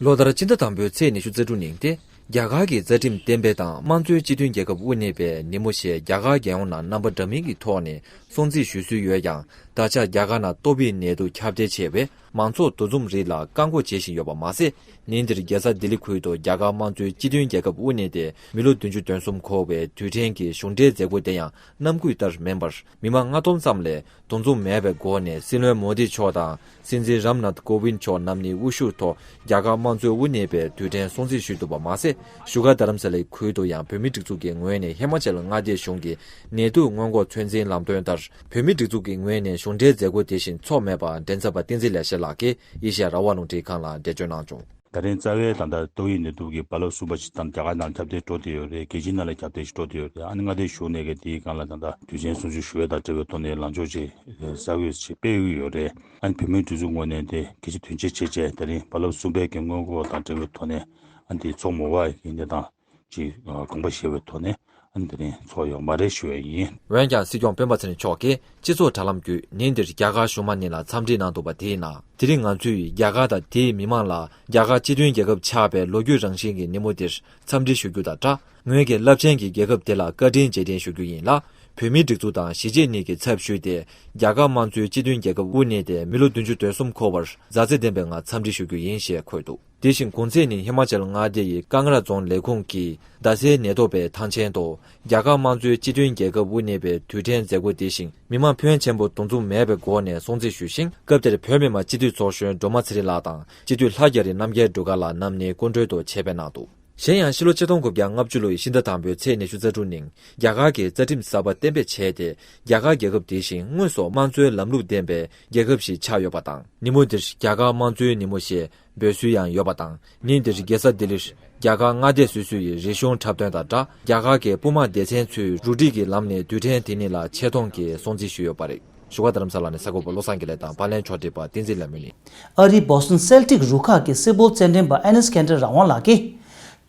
ལོ་ལྟར་སྤྱི་ཟླ་དང་པོའི་ཚེས་ཉི་ཤུ་རྩ་དྲུག་ཉིན་ཏེ། རྒྱ་གར་གྱི་རྩ་ཁྲིམས་གཏན་འབེབས་དང་དམངས་གཙོའི་སྤྱི་མཐུན་རྒྱལ་ཁབ་དབུ་བརྙེས་པའི་ཉིན་མོ་ཞེས་རྒྱ་གར་རྒྱལ་ཡོངས་ནང་རྣམ་པ་འདྲ་མིན་གྱི་ཐོག་ནས་སྲུང་བརྩི་ཞུ་སྲོལ་ཡོད་ཀྱང་། ད་ཆ་རྒྱ་གར་ནང་ཏོག་དབྱིབས་ནད་དུག་ཁྱབ་གདལ་ཆེ་བས། མང་ཚོགས་འདུ་འཛོམས་རིགས་ལ་བཀག་འགོག་བྱེད་བཞིན་ཡོད་པ་མ་ཟད། ཉིན་འདིར་རྒྱལ་ས་ལྡི་ལི་ཁུལ་དུ་རྒྱ་གར་དམངས་གཙོའི་སྤྱི་མཐུན་རྒྱལ་ཁབ་དབུ་བརྙེས་ཏེ་མི་ལོ་བདུན་ཅུ་དོན་གསུམ་འཁོར་བའི་དུས་དྲན་གྱི་གཞུང་འབྲེལ་མཛད་སྒོ་དེ་ཡང་ནམ་དགུང་ལྟར་མིན་པར། མི་མང་ལྔ་སྟོང་ཙམ་ལས་འདུ་འཛོམས་མེད་པའི་སྒོ་ནས་སྲིད་བློན་མོ་དི་མཆོག་དང་། སྲིད་འཛིན་རམ་ནཱཐ་ཀོ་བིན་མཆོག་རྣམ་གཉིས་དབུ་བཞུགས་ཐོག་རྒྱ་གར་དམངས་གཙོའི་དབུ་བརྙེས་པའི་དུས་དྲན་སྲུང་བརྩི་ཞུས་འདུག་པ་མ་ཟད། བཞུགས་སྒར་རྡ་རམ་ས་ལའི་ཁུལ་དུ་ཡང་བོད་མིའི་སྒྲིག་འཛུགས་ཀྱི་ངོས་ནས་ཧི་མ་ཅལ་མངའ་སྡེའི་གཞུང་གི་ནད་དུག་སྔོན་འགོག་ཚོད་འཛིན་ལམ་སྟོན་ལྟར། བོད་མིའི་སྒྲིག་འཛུགས་ཀྱི་ངོས་ནས་གཞུང་འབྲེལ་མཛད་སྒོ་དེ་བཞིན་འཚོགས་མེད་པར་མགྲིན་ཚབ་པ་བསྟན་འཛིན་ལེགས་བཤད་ལགས་ཀྱིས་ཨེ་ཤེ་ཡ་རང་དབང་རླུང་འཕྲིན་ཁང་ལ་འགྲེལ་བརྗོད་གནང་བྱུང་། ད་རིང་རྩ་བའི་ད་ལྟ་ཏོག་དབྱིབས་ནད་དུག་གི་རྦ་རླབས་གསུམ་པ་ཞིག་ད་རྒྱ་གར་ནང་ཁྱབ་གདལ་འགྲོ་བསྡད་ཡོད་རེད། རྒྱལ་སྤྱིའི་ནང་ལ་ཁྱབ་གདལ་ཞིག་འགྲོ་བསྡད་ཡོད་རེད། ཨ་ནི་མངའ་སྡེ་གཞུང་ནས་ཀྱི་དེའི་སྒང་ལ་ད་ལྟ་དུས་ཆེན་སྲུང་བརྩི་ཞུ་ཡས་དང་འབྲེལ་བའི་ཐོག་ནས་ལངས་ཕྱོགས་ཅིག་གསར་འགོད་ཅིག་སྤེལ་གྱི་ཡོད་རེད། ཨ་ནི་བོད་མིའི་སྒྲིག་འཛུགས་ངོས་ནས་དེ་གལ་ཆེ་དོན་ཆེ་བྱས་བྱས་ད་རིང་རྦ་རླབས་གསུམ་པའི་གི་སྔོན་འགོག་དང་འབྲེལ་བའི་ཐོག་ནས་ཨ་ནི་དེ་ཚོགས་མ་དགོས་པའི་གི་གནས་སྟངས་ཅིག་དགོངས་པ་བཞེས་པའི་ཐོག་ནས། ཨ་ནི་དེ་རིང་ཚོགས་ཡོད་མ་རེད་ཞུ་ཡས་ཡིན། འོན་ཀྱང་སྲིད་སྐྱོང་སྤེན་པ་ཚེ་རིང་མཆོག་གིས་སྤྱི་ཚོགས་དྲ་ལམ་བརྒྱུད་ཉིན་འདིར་རྒྱ་གར་གཞུང་མང་གཉིས་ལ་འཚམས་འདྲི་གནང་འདུག་པ་དེས་ན། དེ་རིང་ང་ཚོས་རྒྱ་གར་དང་དེའི་མི་མང་ལ་རྒྱ་གར་སྤྱི་མཐུན་རྒྱལ་ཁབ་ཆགས་པའི་ལོ་རྒྱུས་རང་བཞིན་གྱི་ཉིན་མོ་འདིར་འཚམས་འདྲི་ཞུ་རྒྱུ་དང་སྦྲགས། ངོས་ཀྱིས་རླབས་ཆེན་གྱི་རྒྱལ་ཁབ་དེ་ལ་བཀའ་དྲིན་རྗེས་དྲན་ཞུ་རྒྱུ་ཡིན་ལ། བོད་མིའི་སྒྲིག་འཛུགས་དང་གཞིས་བྱེས་གཉིས་ཀྱི་ཚབ་ཞུས་ཏེ། རྒྱ་གར་དམངས་གཙོའི་སྤྱི་མཐུན་རྒྱལ་ཁབ་དབུ་བརྙེས་ཏེ་མི་ལོ་བདུན་ཅུ་དོན་གསུམ་འཁོར་བར་མཛའ་བརྩེ་ལྡན་པའི་ངང་འཚམས་འདྲི་ཞུ་རྒྱུ་ཡིན་ཞེས་འཁོད་འདུག་དེ་བཞིན་གུང་ཚིགས་ནི་ཧི་མ་ཅལ་མངའ་སྡེ་ཡི་ཀང་ར་རྫོང་ལས་ཁུངས་ཀྱིས་རྡ་སའི་ནད་ཐོག་པའི་ཐང་ཆེན་དུ་རྒྱ་གར་དམངས་གཙོའི་སྤྱི་མཐུན་རྒྱལ་ཁབ་དབུ་བརྙེས་པའི་དུས་དྲན་མཛད་སྒོ་དེ་བཞིན་མི་མང་ཕོན་ཆེན་པོ་འདུ་འཛོམས་མེད་པའི་སྒོ་ནས་སྲུང་བརྩི་ཞུས་ཤིང་། སྐབས་དེར་བོད་མི་མང་སྤྱི་འཐུས་ཚོགས་གཞོན་སྒྲོལ་མ་ཚེ་རིང་ལགས་དང་སྤྱི་འཐུས་ལྷ་རྒྱ་རི་རྣམ་རྒྱལ་སྒྲོལ་དཀར་ལགས་རྣམ་གཉིས་སྐུ་མགྲོན་དུ་ཆེད་ཕེབས་གནང་འདུག་གཞན་ཡང་ཕྱི་ལོ་ཆིག་སྟོང་དགུ་བརྒྱ་ལྔ་བཅུ་ལོའི་ཕྱི་ཟླ་དང་པོའི་ཚེས་ཉི་ཤུ་རྩ་དྲུག་ཉིན་རྒྱ་གར་གྱིས་རྩ་ཁྲིམས་གསར་པ་གཏན་འབེབས་བྱས་ཏེ། རྒྱ་གར་རྒྱལ་ཁབ་དེ་བཞིན་དངོས་སུ་དམངས་གཙོའི་ལམ་ལུགས་ལྡན་པའི་རྒྱལ་ཁབ་ཞིག་ཆགས་ཡོད་པ་དང་། ཉིན་མོ་འདིར་རྒྱ་གར་དམངས་གཙོའི་ཉིན་མོ་ཞེས་འབོད་སྲོལ་ཡང་ཡོད་པ་དང་། ཉིན་འདིར་རྒྱལ་ས་ལྡི་ལིར་རྒྱ་གར་མངའ་སྡེ་སོ་སོ་ཡི་རིག་གཞུང་འཁྲབ་སྟོན་དང་སྦྲགས། རྒྱ་གར་གྱི་དཔུང་དམག་སྡེ་ཚན་ཚོས་རུ་སྒྲིག་གི་ལམ་ནས་དུས་དྲན་དེ་ཉིད་ལ་ཆེ་མཐོང་གིས་སྲུང་བརྩི་ཞུས་ཡོད་པ་རེད། བཞུགས་སྒར་རྡ་རམ་ས་ལ་ནས་གསར་འགོད་པ་བློ་བཟང་དགེ་ལེགས་དང་པར་ལེན་ཕྱོགས་སྒྲིག་པ་བསྟན་འཛིན་ལྷ་མོ་ཡིན། ཨ་རིའི་བོ་སི་ཊོན་སེལ་ཊིག་རུ་ཁག་གི་སེ་བོལ་རྩེད་འགྲན་པ་ཨེ་ནེས་ཁེན་ཌར་རང་དབང་ལགས་ཀྱིས།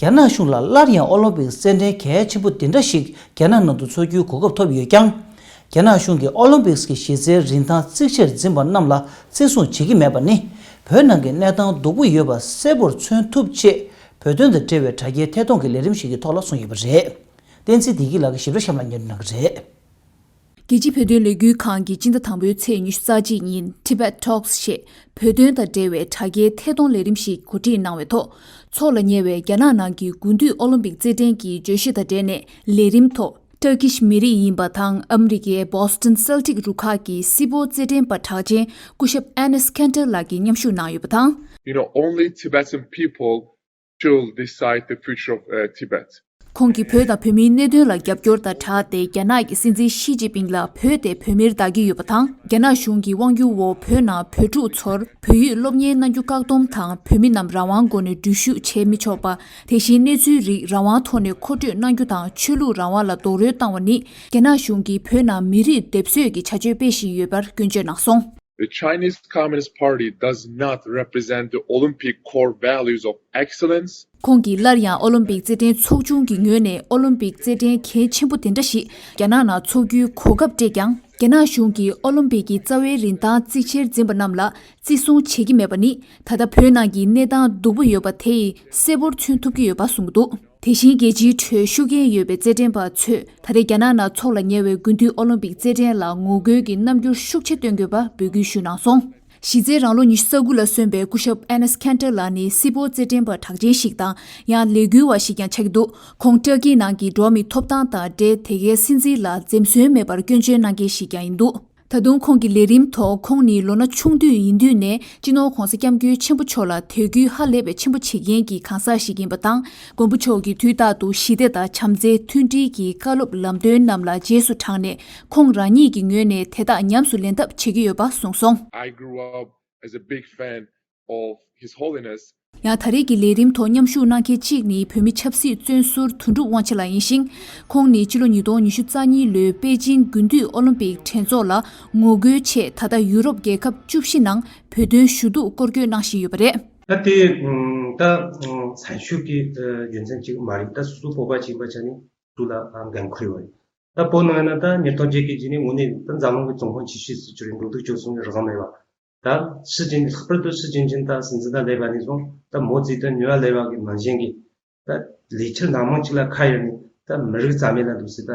རྒྱ་ནག་གཞུང་ལ་སླར་ཡང་ཨོ་ལིམ་པིག་རྩེད་འགྲན་གལ་ཆེན་པོ་འདི་འདྲ་ཞིག་རྒྱ་ནག་ནང་དུ་འཚོགས་རྒྱུའི་གོ་སྐབས་ཐོབ་ཡོད་ཀྱང་། རྒྱ་ནག་གཞུང་གིས་ཨོ་ལིམ་པིག་གི་གཞི་རྩའི་རིན་ཐང་གཙིགས་ཆེར་འཛིན་པ་རྣམས་ལ་བརྩི་སྲུང་བྱེད་ཀྱི་མེད་པ་ནི། བོད་ནང་གི་གནས་སྟངས་སྡུག་པོ་ཡོད་པ་གསལ་པོར་མཚོན་ཐུབ་ཆེད། བོད་དོན་དང་འབྲེལ་བའི་དྲ་རྒྱའི་ཐད་གཏོང་གི་ལས་རིམ་ཞིག་གི་ཐོག་ལ་གསུངས་ཡོད་པ་རེད། བསྟན་འཛིན་བདེ་སྐྱིད་ལགས་ཀྱིས་ཞིབ་ཕྲ་གཤམ་ལ་སྙན་སྒྲོན་གནང་གི་རེད། རྒྱལ་སྤྱིའི་བོད་དོན་ལས་འགུལ་ཁང་གིས་སྤྱི་ཟླ་དང་པོའི་ཚེས་ཉི་ཤུ་རྩ་གཅིག་ཉིན་Tibet Talks ཞེས་བོད་དོན་དང་འབྲེལ་བའི་དྲ་རྒྱའི་ཐད་གཏོང་ལས་རིམ་ཞིག་གོ་སྒྲིག་གནང་བའི་ཐོག་ཚོགས་ལ་ཉེ་བའི་རྒྱ་ནག་ནང་གི་དགུན་དུས་ཨོ་ལིམ་པིག་རྩེད་འགྲན་གྱི་བརྗོད་གཞི་དང་འབྲེལ་ནས་ལས་རིམ་ཐོག་ཏུར་ཀིཤ་མི་རིགས་ཡིན་པ་དང་ཨ་མི་རི་ཀའི་Boston Celtic རུ་ཁག་གི་སྲིད་སྤོར་རྩེད་འགྲན་པ་གྲགས་ཅན་སྐུ་ཞབས་Enes Kanter ལགས་ཀྱིས་མཉམ་ཞུགས་གནང་ཡོད་པ་དང་། You know, only Tibetan people should decide the future of uh, Tibet. ཁོང་གིས་བོད་དང་བོད་མིའི་གནད་དོན་ལ་རྒྱབ་སྐྱོར་དང་སྦྲགས་ཏེ་རྒྱ་ནག་གི་སྲིད་འཛིན་ཞི་ཅིན་ཕིང་ལ་བོད་དེ་བོད་མིར་བདག་གི་ཡོད་པ་དང་། རྒྱ་ནག་གཞུང་གི་དབང་སྒྱུར་འོག་བོད་ནང་བོད་ཕྲུག་ཚོར་བོད་ཡིག་སློབ་གཉེར་གནང་རྒྱུ་བཀག་སྡོམ་དང་། བོད་མི་རྣམས་རང་དབང་སྒོ་ནས་འགྲུལ་བཞུད་བྱེད་མི་ཆོག་པ། དེ་བཞིན་གནས་ཚུལ་རིགས་རང་དབང་ཐོག་ནས་མཁོ་སྤྲོད་གནང་རྒྱུ་དང་། ཆོས་ལུགས་རང་དབང་ལ་རྡོག་རོལ་བཏང་བ་ནི། རྒྱ་ནག་གཞུང་གིས་བོད་ནང་མི་རིགས་སྡེབ་གསོད་ཀྱི་བྱ་སྤྱོད་སྤེལ་བཞིན་ཡོད་པར་སྐྱོན་བརྗོད་གནང་སོང་། The Chinese Communist Party does not represent the Olympic core values of excellence. ཁོང་གིས་སླར་ཡང་ཨོ་ལིམ་པིག་རྩེད་འགྲན་ཚོགས་ཆུང་གི་ངོས་ནས་ཨོ་ལིམ་པིག་རྩེད་འགྲན་གལ་ཆེན་པོ་དེ་འདྲ་ཞིག་རྒྱ་ནག་ནང་འཚོགས་རྒྱུའི་གོ་སྐབས་སྤྲད་ཀྱང་། རྒྱ་ནག་གཞུང་གིས་ཨོ་ལིམ་པིག་གི་རྩ་བའི་རིན་ཐང་གཙིགས་ཆེར་འཛིན་པ་རྣམས་ལ་བརྩི་སྲུང་བྱེད་ཀྱི་མེད་པ་ནི། ད་ལྟ་བོད་ནང་གི་གནས་སྟངས་སྡུག་པོ་ཡོད་པ་དེ་ཡིས་གསལ་པོར་མཚོན་ཐུབ་ཀྱི་ཡོད་པ་གསུངས་འདུག་དེ་བཞིན་རྒྱལ་སྤྱིའི་ཁྲོད་ཤུགས་རྐྱེན་ཡོད་པའི་རྩེད་འགྲན་པ་ཚོས་ད་རེས་རྒྱ་ནག་ནང་འཚོགས་ལ་ཉེ་བའི་དགུན་དུས་ཨོ་ལིམ་པིག་རྩེད་འགྲན་ལ་ངོ་རྒོལ་གྱི་རྣམ་འགྱུར་ཤུགས་ཆེ་སྟོན་དགོས་པ་འབོད་སྐུལ་ཞུས་གནང་སོང་། གཞི་རྩའི་རང་ལོ་ཉི་ཤུ་རྩ་དགུ་ལ་སོན་པའི་སྐུ་ཞབས་Enes Kanter ལགས་ནི་སྲིད་སྤོར་རྩེད་འགྲན་པ་གྲགས་ཅན་ཞིག་དང་། ཡང་ལས་འགུལ་བ་ཞིག་ཀྱང་ཆགས་ཀྱི་འདུག་ཁོང་ཏུར་ཀི་ནང་གི་འགྲོ་བ་མིའི་ཐོབ་ཐང་དང་འབྲེལ་དེ་གའི་སྲིད་འཛིན་ལ་འཛེམ་ཟོན་མེད་པར་སྐྱོན་བརྗོད་གནང་མཁན་ཞིག་ཀྱང་ཡིན་འདུག་ད་དུང་ཁོང་གི་ལས་རིམ་ཐོག་ཁོང་ནི་ལོ་ན་ཆུང་དུས་ཡིན་དུས་ནས་སྤྱི་ནོར་༧གོང་ས་༧སྐྱབས་མགོན་ཆེན་པོ་མཆོག་ལ་དད་གུས་ཧ་ལས་པའི་ཆེན་པོ་བྱེད་མཁན་གྱི་གང་ཟག་ཞིག་ཡིན་པ་དང་། མགོན་པོ་མཆོག་གིས་དུས་རྟག་ཏུ་ཞི་བདེ་དང་བྱམས་བརྩེའི་མཐུན་སྒྲིལ་གྱི་བཀའ་སློབ་ལམ་སྟོན་རྣམས་ལ་རྗེས་སུ་འབྲངས་ནས་ཁོང་རང་ཉིད་ཀྱི་ངོས་ནས་དེ་དག་ཉམས་སུ་ལེན་ཐབས་བྱེད་ཀྱི་ཡོད་པ་གསུངས་སོང་། I grew up as a big fan of His Holiness. ཡང་ད་རེས་ཀྱི་ལས་རིམ་ཐོག་མཉམ་ཞུགས་གནང་མཁན་གཅིག་ནི་བོད་མི་ཆབ་སྲིད་བཙོན་ཟུར་དོན་གྲུབ་དབང་ཆེན་ལགས་ཡིན་ཞིང་། ཁོང་ནི་ཕྱི་ལོ་ཉིས་སྟོང་ཉི་ཤུ་རྩ་གཉིས་ལོའི་པེ་ཅིང་དགུན་དུས་ཨོ་ལིམ་པིག་འགྲན་ཚོགས་ལ་ངོ་རྒོལ་ཆེད་ད་ལྟ་ཡུ་རོབ་རྒྱལ་ཁབ་བཅུ་བཞི་ནང་བོད་དོན་ཞུ་གཏུག་སྐོར་སྐྱོད་གནང་བཞིན་ཡོད་པ་རེད། ད་དེ་ད་སེམས་ཤུགས་ཀྱི་རྒྱུ་མཚན་གཅིག་མ་རེད། ད་སོ་སོ་བོད་པ་ཅིག་ཡིན་པ་ཆ་ནས་ཐུགས་ལ་འགན་ཁུར་ཡོད་པ་རེད། ད་བོད་ནང་ཡིན་ན་ད་ཉིས་སྟོང་བརྒྱད་ཀྱི་རྗེས་ནས་དངོས་གནས་ད་འཛམ་གླིང་གི་ཙུང་ཐུང་ཆེ་ཤོས་སུ་གྱུར་རེད། འགྲོ་འདུག་སྤྱོད་གསུམ་གྱི་རང་དབང་མེད་པ། ད་ཞི་ཅིན་ལྷག་པར་དུ་ཞི་ཅིན་ཕིང་ད་སྲིད་འཛིན་ད་སླེབས་པ་ནས་བཟུང་ད་མའོ་ཙེ་ཏུང་ཉེ་བ་སླེབས་པ་གི་ནང་བཞིན་གྱི་ད་ལས་འཆར་སྣ་མང་ཅིག་ལ་ཁ་གཡར་ནས་ད་མི་རིགས་རྩ་མེད་ལ་འདུག་སེ་ད་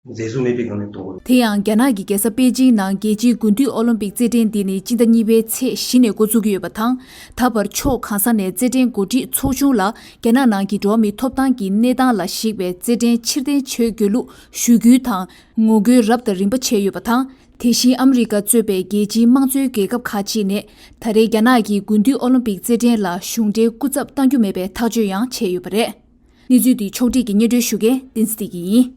མཛེས་བཟོ་མེད་པའི་སྒང་ནས་གཏོང་དགོས། དེ་ཡང་རྒྱ་ནག་གི་རྒྱལ་ས་པེ་ཅིང་ནང་རྒྱལ་སྤྱིའི་དགུན་དུས་ཨོ་ལིམ་པིག་རྩེད་འགྲན་འདི་ནི་སྤྱི་ཟླ་གཉིས་པའི་ཚེས་བཞི་ནས་འགོ་འཛུགས་ཀྱི་ཡོད་པ་དང་། ད་བར་ཕྱོགས་གང་ས་ནས་རྩེད་འགྲན་གོ་སྒྲིག་ཚོགས་ཆུང་ལ་རྒྱ་ནག་ནང་གི་འགྲོ་བ་མིའི་ཐོབ་ཐང་གི་གནས་སྟངས་ལ་གཞིགས་པའི་རྩེད་འགྲན་ཕྱིར་འཐེན་བྱེད་དགོས་ལུགས་ཞུ་སྐུལ་དང་ངོ་རྒོལ་རབ་དང་རིམ་པ་བྱས་ཡོད་པ་དང་། དེ་བཞིན་ཨ་མི་རི་ཀ་གཙོས་པའི་རྒྱལ་སྤྱིའི་དམངས་གཙོའི་རྒྱལ་ཁབ་ཁག་ཅིག་ནས་ད་རེས་རྒྱ་ནག་གི་དགུན་དུས་ཨོ་ལིམ་པིག་རྩེད་འགྲན་ལ་གཞུང་འབྲེལ་སྐུ་ཚབ་གཏང་རྒྱུ་མེད་པའི་ཐག་གཅོད་ཡང་བྱས་ཡོད་པ་རེད། གནས་ཚུལ་འདི་ཕྱོགས་སྒྲིག་གིས་སྙན་སྒྲོན་ཞུ་མཁན་བསྟན་འཛིན་བདེ་སྐྱིད་ཡིན།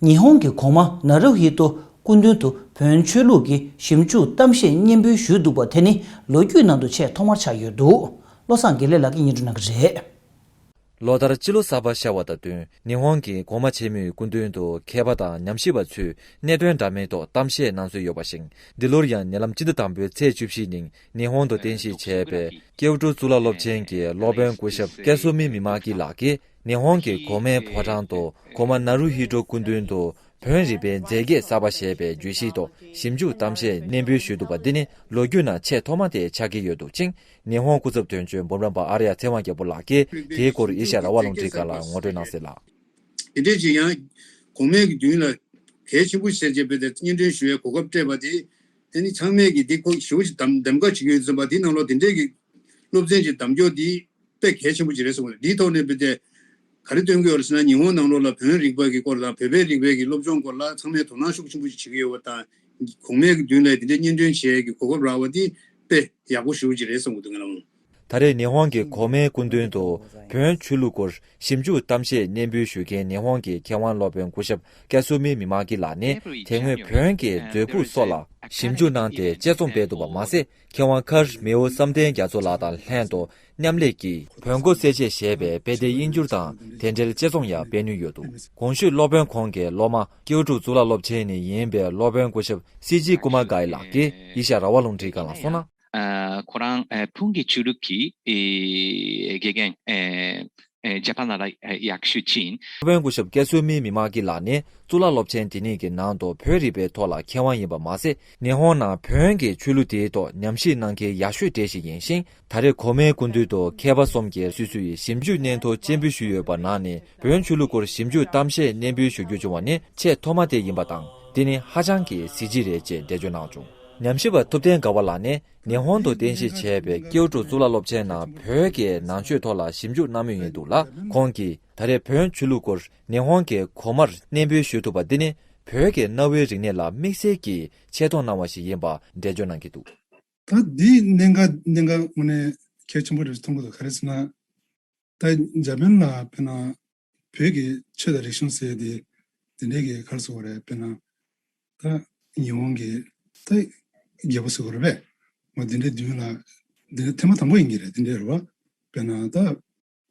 ཉི་ཧོང་གི་གོང་མ་ནཱ་རུ་ཧི་ཏོ་སྐུ་མདུན་དུ་བོན་ཆོས་ལུགས་ཀྱི་ཞིབ་འཇུག་གཏམ་བཤད་སྙན་འབུལ་ཞུས་འདུག་པ་དེ་ནི་ལོ་རྒྱུས་ནང་དུ་ཆེས་ཐོག་མར་ཆགས་ཡོད་འདུག་བློ་བཟང་དགེ་ལེགས་ལགས་ཀྱིས་སྙན་སྒྲོན་གནང་གི་རེད། ལོ་ལྟར་སྤྱི་ལོ་གསར་པ་ཤར་བ་དང་བསྟུན་ཉི་ཧོང་གི་གོང་མ་ཆེན་མོའི་སྐུ་མདུན་དུ་མཁས་པ་དང་ཉམས་ཞིབ་པ་ཚོས་གནད་དོན་འདྲ་མིན་ཐོག་གཏམ་བཤད་གནང་སྲོལ་ཡོད་པ་ཞིག་འདི་ལོར་ཡང་ཉེ་ལམ་སྤྱི་ཟླ་དང་པོའི་ཚེས་བཅུ་བཞི་ཉིན་ཉི་ཧོང་དུ་རྟེན་གཞི་བྱས་པའི་ཀེའུ་ཀྲུའུ་གཙུག་ལག་སློབ་ཆེན་གྱི་སློབ་དཔོན་སྐུ་ཞབས་ཀ་སུ་མི་མི་མ་ཀི་ལགས་ཀྱིས་ཉི་ཧོང་གི་གོང་མའི་ཕོ་བྲང་དུ་གོང་མ་ནཱ་རུ་ཧི་ཏོ་སྐུ་མདུན་དུ་བོན་རིག་པའི་མཛེས་སྐད་གསར་པ་ཞེས་པའི་བརྗོད་གཞིའི་ཐོག་ཞིབ་འཇུག་གཏམ་བཤད་སྙན་འབུལ་ཞུས་འདུག་པ་འདི་ནི་ལོ་རྒྱུས་ནང་ཆེས་ཐོག་མ་དེ་ཆགས་ཀྱི་ཡོད་འདུག་ཅིང་། ཉི་ཧོང་སྐུ་ཚབ་དོན་གཅོད་འབུམ་རམས་པ་ཨར་ཡ་ཚེ་དབང་རྒྱལ་པོ་ལགས་ཀྱིས་དེའི་སྐོར་ཨེ་ཤ་ཡ་རང་དབང་རླུང་འཕྲིན་ཁང་ལ་ངོ་སྤྲོད་གནང་གསལ་ལ། དེ་འདྲས་ཀྱི་ཡང་གོང་མའི་གི་མདུན་ལ་གལ་ཆེན་པོ་བྱས་རྗེས་དཔེ་དེ་སྙན་སྒྲོན་ཞུ་བའི་གོ་སྐབས་སྤྲད་པ་དེ་ཨ་ནི་ཚང་མས་ཀྱི་འདི་ཁོ་ཞེ་པོ་ཅིག་གདམ་གདམ་ག་བྱེད་ཀྱི་ཡོད་ཙམ་པ་དེའི་ནང་ལོགས་དེ་འདྲས་ཀྱི་སློབ་ཚན་ཅིག་གདམ་སྐྱོར་དེ་དཔེ་གལ་ཆེན་པོ་ཅིག་རེད་གསུངས་པ་རེད། དེའི་ཐོག་ནས་དཔེ་དེ་ག་རེ་སྟོན་གྱི་ཡོད་རེད་ཟེར་ན་ཉི་ཧོང་ནང་ལོགས་ལ་བོན་རིག་པ་གི་སྐོར་དང་བོད་པའི་རིག་པའི་གི་སློབ་སྦྱོང་སྐོར་ལ་ཚང་མས་དོ་སྣང་ཤུགས་ཆེན་པོ་ཅིག་བྱེད་ཀྱི་ཡོད་པ་དང་གོང་མའི་གི་མདུན་ལ་དེ་འདྲས་སྙན་སྒྲོན་བྱེད་ཀྱི་གོ་སྐབས་རག་པ་དེ་དཔེ་ཡག་པོ་ཞེ་པོ་ཅིག་རེད་གསུངས་འདུག་ང་རང་། ད་རེས་ཉི་ཧོང་གི་གོང་མའི་སྐུ་མདུན་དུ་བོན་ཆོས་ལུགས་སྐོར་ཞིབ་འཇུག་གཏམ་བཤད་སྙན་འབུལ་ཞུ་མཁན་ཉི་ཧོང་གི་མཁས་དབང་སློབ་དཔོན་སྐུ་ཞབས་ཀ་སུ་མི་མི་མ་ཀི་ལགས་ནི་དེ་སྔོན་བོན་གྱི་མཛོད་ཕུགས་སོགས་ལ་ཞིབ་འཇུག་གནང་སྟེ་དཔྱད་རྩོམ་སྤེལ་འདུག་པ་མ་ཟད། མཁས་དབང་མཁར་མེའོ་བསམ་གཏན་རྒྱ་མཚོ་ལགས་དང་ལྷན་དུ་མཉམ་ལས་ཀྱིས་བོན་སྒོ་གསལ་བྱེད་ཞེས་པའི་དཔེ་དེབ་དབྱིན་བསྒྱུར་དང་དེ་འབྲེལ་དཔྱད་རྩོམ་ཡང་སྤེལ་མྱོང་ཡོད་འདུག་གོང་ཞུས་སློབ་དཔོན་ཁོང་གི་སློབ་མ་ཀེའུ་ཀྲུའུ་གཙུག་ལག་སློབ་ཆེན་ནས་ཡིན་པའི་སློབ་དཔོན་སྐུ་ཞབས་སི་ཇི་ཀུ་མ་གྷའི་ལགས་ཀྱིས་ཨེ་ཤ་ཡ་རང་དབང་རླུང་འཕྲིན་ཁང་ལ་གསུངས་ན། ཁོ་རང་ཕུང་གི་ཆོས་ལུགས་ཀྱི་དགེ་རྒན། ཇ་པ་ན་ལ་ཡག་ཤོས་ཅིག་ཡིན། སློབ་དཔོན་སྐུ་ཞབས་ཀེ་སོ་མི་མི་མ་ཀི་ལགས་ནི་གཙུག་ལག་སློབ་ཆེན་དེ་ཉིད་ཀྱི་ནང་དུ་བོད་རིག་པའི་ཐོག་ལ་མཁས་དབང་ཡིན་པ་མ་ཟད། ཉི་ཧོང་ནང་བོན་གྱི་ཆོས་ལུགས་དེའི་ཐོག་ཉམས་ཞིབ་གནང་མཁན་ཡག་ཤོས་གྲས་ཤིག་ཡིན་ཞིང་། ད་རེས་གོང་མའི་སྐུ་མདུན་དུ་མཁས་པ་གསུམ་གྱིས་སོ་སོའི་ཞིབ་འཇུག་སྙན་ཐོ་སྤྱན་འབུལ་ཞུས་ཡོད་པ་ནང་ནས། བོན་ཆོས་ལུགས་སྐོར་ཞིབ་འཇུག་གཏམ་བཤད་སྙན་འབུལ་ཞུ་རྒྱུ་བྱུང་བ་ནི་ཆེས་ཐོག་མ་དེ་ཡིན་པ་དང་། འདི་ནི་ཧ་ཅང་གི་གཟི་བརྗིད་རེད་ཅེས་འགྲེལ་བརྗོད་གནང་བྱུང་། ཉམས་ཞིབ་པ་ཐུབ་བསྟན་དགའ་བ་ལགས་ནི་ཉི་ཧོང་དུ་རྟེན་གཞི་བྱས་པའི་ཀེའུ་ཀྲུའུ་གཙུག་ལག་སློབ་ཆེན་ནང་བོད་ཀྱི་ནང་ཆོས་ཐོག་ལ་ཞིབ་འཇུག་གནང་མུས་ཡིན་འདུག་ལ། ཁོང་གིས་ད་རེས་བོན་ཆོས་ལུགས་སྐོར་ཉི་ཧོང་གི་གོང་མར་སྙན་འབུལ་ཞུ་ཐུབ་པ་འདི་ནི་བོད་ཀྱི་གནའ་བོའི་རིག་གནས་ལ་དམིགས་བསལ་གྱིས་ཆེ་མཐོང་གནང་བ་ཞིག་ཡིན་པ་འགྲེལ་བརྗོད་གནང་གི་འདུག། ད་འདིའི་གནད་འགག་གནད་འགག་དངོས་གནས་གལ་ཆེན་པོ་རེད་མཐོང་གི་འདུག། ག་རེ་ཟེར་ན། ད་འཇར་པན་ལ་དཔེར་ན་བོད་ཀྱི་ཆོས་དང་རིག་གཞུང་ཟེར་ཡ་དེ་དེ་འདྲའི་གི་ག་རེ་ཟེར་དགོས་རེད། དཔེར་ན་ད་ཉི་ཧོང་གི་ད་རྒྱལ་པོ་ཟེར་དགོས་རེད་པས། འོ་དེ་འདྲའི་མདུན་ལ་དེ་འདྲའི་ཐེངས་མ་དང་པོ་ཡིན་གྱི་རེད། དེ་འདྲའི་རེད་བ། དཔེར་ན་ད་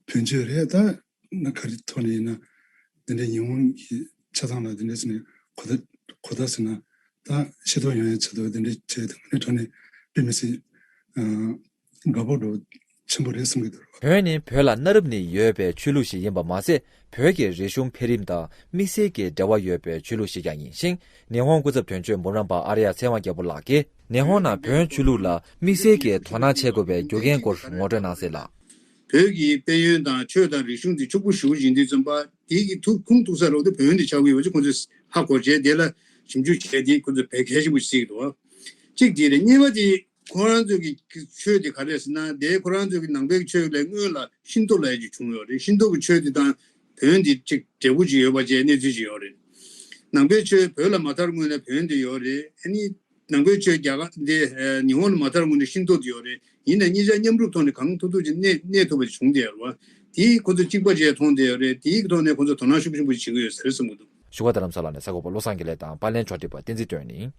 བོན་ཆོས་རེད། ད་ན་ག་རེ་ཐོག་ནས་ཡིན་ན་དེ་འདྲའི་ཉི་ཧོང་གི་ཆ་ཚང་ལ་དེ་འདྲའི་ཟེར་ནས་གོ་བརྡ་གོ་བརྡ་ཟེར་ན་ད་ཤེས་རྟོགས་ཡོང་ཡ་ཆེད་དུ་དེ་འདྲའི་བྱས་དེ་ངོས་ནས་དྲང་གནས་དཔེ་མི་སྲིད་དགའ་པོ་འགྲོ་ཆེན་པོ་རེད་བསམ་གྱི་འདུག། བོན་ནི་བོད་ལ་གནའ་རབས་ནས་ཡོད་པའི་ཆོས་ལུགས་ཤིག་ཡིན་པ་མ་ཟད། བོད་ཀྱི་རིག་གཞུང་འཕེལ་རིམ་དང་དམིགས་བསལ་གྱི་འབྲེལ་བ་ཡོད་པའི་ཆོས་ལུགས་ཤིག་ཀྱང་ཡིན་ཞིང་། ཉི་ཧོང་སྐུ་ཚབ་དོན་གཅོད་འབུམ་རམས་པ་ཨར་ཡ་ཚེ་དབང་རྒྱལ་པོ་ལགས་ཀྱིས་ཉི་ཧོང་ནང་བོན་ཆོས་ལུགས་ལ་དམིགས་བསལ་གྱི་དོ་སྣང་བྱེད་དགོས་པའི་རྒྱུ་རྐྱེན་སྐོར་ངོ་སྤྲོད་གནང་གསལ་ལ། བོད་ཀྱི་དཔལ་ཡོན་དང་ཆོས་དང་རིག་གཞུང་དེ་ཕྱུག་པོ་ཞེ་པོ་ཡིན་དུས་ཙམ་པ་དེ་གི་ཐུགས་ཁུངས་གཏུགས་ས་རོགས་དེ་བོན་དེ་ཆགས་ཀྱི་ཡོད་པ་ཅིག་ཁོང་ཚོས་ཧ་གོ་བྱས། དེ་ལ་ཞིབ་འཇུག་བྱས་དེ་ཁོང་ཚོས་བོད་གལ་ཆེན་པོ་ཞིག་བརྩི་གི་འདུག། གཅིག་དེ་རེད། གཉིས་པ་དེ་ཁོ་རང་ཚོ་གི་ཆོས་དེ་ག་རེ་ཟེར་ན། དེ་ཁོ་རང་ཚོ་གི་ནང་པའི་ཆོས་ལས་སྔོན་ལ་ཤིན་ཏོ་ལབ་ཡ་ཅིག་བྱུང་ཡོད་རེད། ཤིན་ཏོ་གི་ཆོས་དེ་དང་བོན་དེ་ཅིག་འབྲས་བུ་ཅིག་ཡོད་པ་བཅས་གནས་ཚུལ་ཅིག་ཡོད་རེད། ནང་པའི་ཆོས་བོད་ལ་མ་དར་སྔོན་ལ་བོན་དེ་ཡོད་རེད། ཨ་ནི་ནང་པའི་ཆོས་རྒྱ་གར་འདི་ཨ་ཉི་ཧོང་ལ་མ་དར་སྔོན་ལ་ཤིན་ཏོ་དེ་ཡོད་རེད། ཡིན་ནའི་གཉིས་ཆ་མཉམ་རུབ་ཐོག་ནས་གང་ཐུབ་ཐུབ་ཅིག་གནས་གནས་ཐུབ་པ་ཅིག་བྱུང་བསྡད་ཡོད་རེད་བ། དེ་ཁོ་ཚོ་གཅིག་པ་བཅས་མཐོང་བསྡད་ཡོད་རེད། དེའི་ཐོག་ནས་ཁོ་ཚོ་དོ་སྣང་ཤུགས་ཆེན་པོ་ཅིག་བྱེད་ཀྱི་ཡོད་ས་རེད་བསམ་གྱི་འདུག། བཞུགས་སྒར་རྡ་རམ་ས་ལ་ནས་གསར་འགོད་པ་བློ་བཟང་དགེ་ལེགས་དང་པར་ལེན་ཕྱོགས་སྒྲིག་པ་བསྟན་འཛིན་སྒྲོན་ཡིན།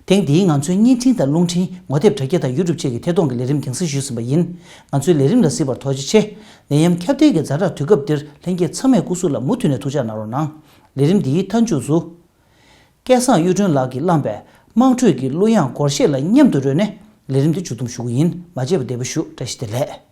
ཐེངས་འདིའི་ང་ཚོའི་བརྙན་འཕྲིན་དང་རླུང་འཕྲིན་ངོ་དེབ་དྲ་རྒྱ་དང་ཡུ་ཊུབ་བཅས་ཀྱི་ཐད་གཏོང་གི་ལས་རིམ་རྒྱང་སྲིང་ཞུས་ཟིན་པ་ཡིན། ང་ཚོའི་ལས་རིམ་ལ་གཟིགས་པར་ཐུགས་རྗེ་ཆེ། ནད་ཡམས་ཁྱབ་གདལ་གྱི་ཛ་དྲག་དུས་སྐབས་འདིར་ལྷན་རྒྱས་ཚང་མས་སྐུ་གཟུགས་ལ་མུ་མཐུད་ནས་ཐུགས་ཅག་གནང་རོགས་གནང་། ལས་རིམ་འདིའི་མཐའ་མཇུག་ཏུ། སྐལ་བཟང་གཡུ་སྒྲོན་ལགས་ཀྱིས་བླངས་པའི་དམངས་ཁྲོད་ཀྱི་གླུ་དབྱངས་སྒོར་གཞས་ལ་མཉམ་དུ་རོལ་ནས་ལས་རིམ་འདི་མཇུག་བསྡོམས་ཞུ་གི་ཡིན། མ་མཇལ་བར་བདེ་པོ་བཞུགས། བཀྲ་ཤིས་བདེ་ལེགས།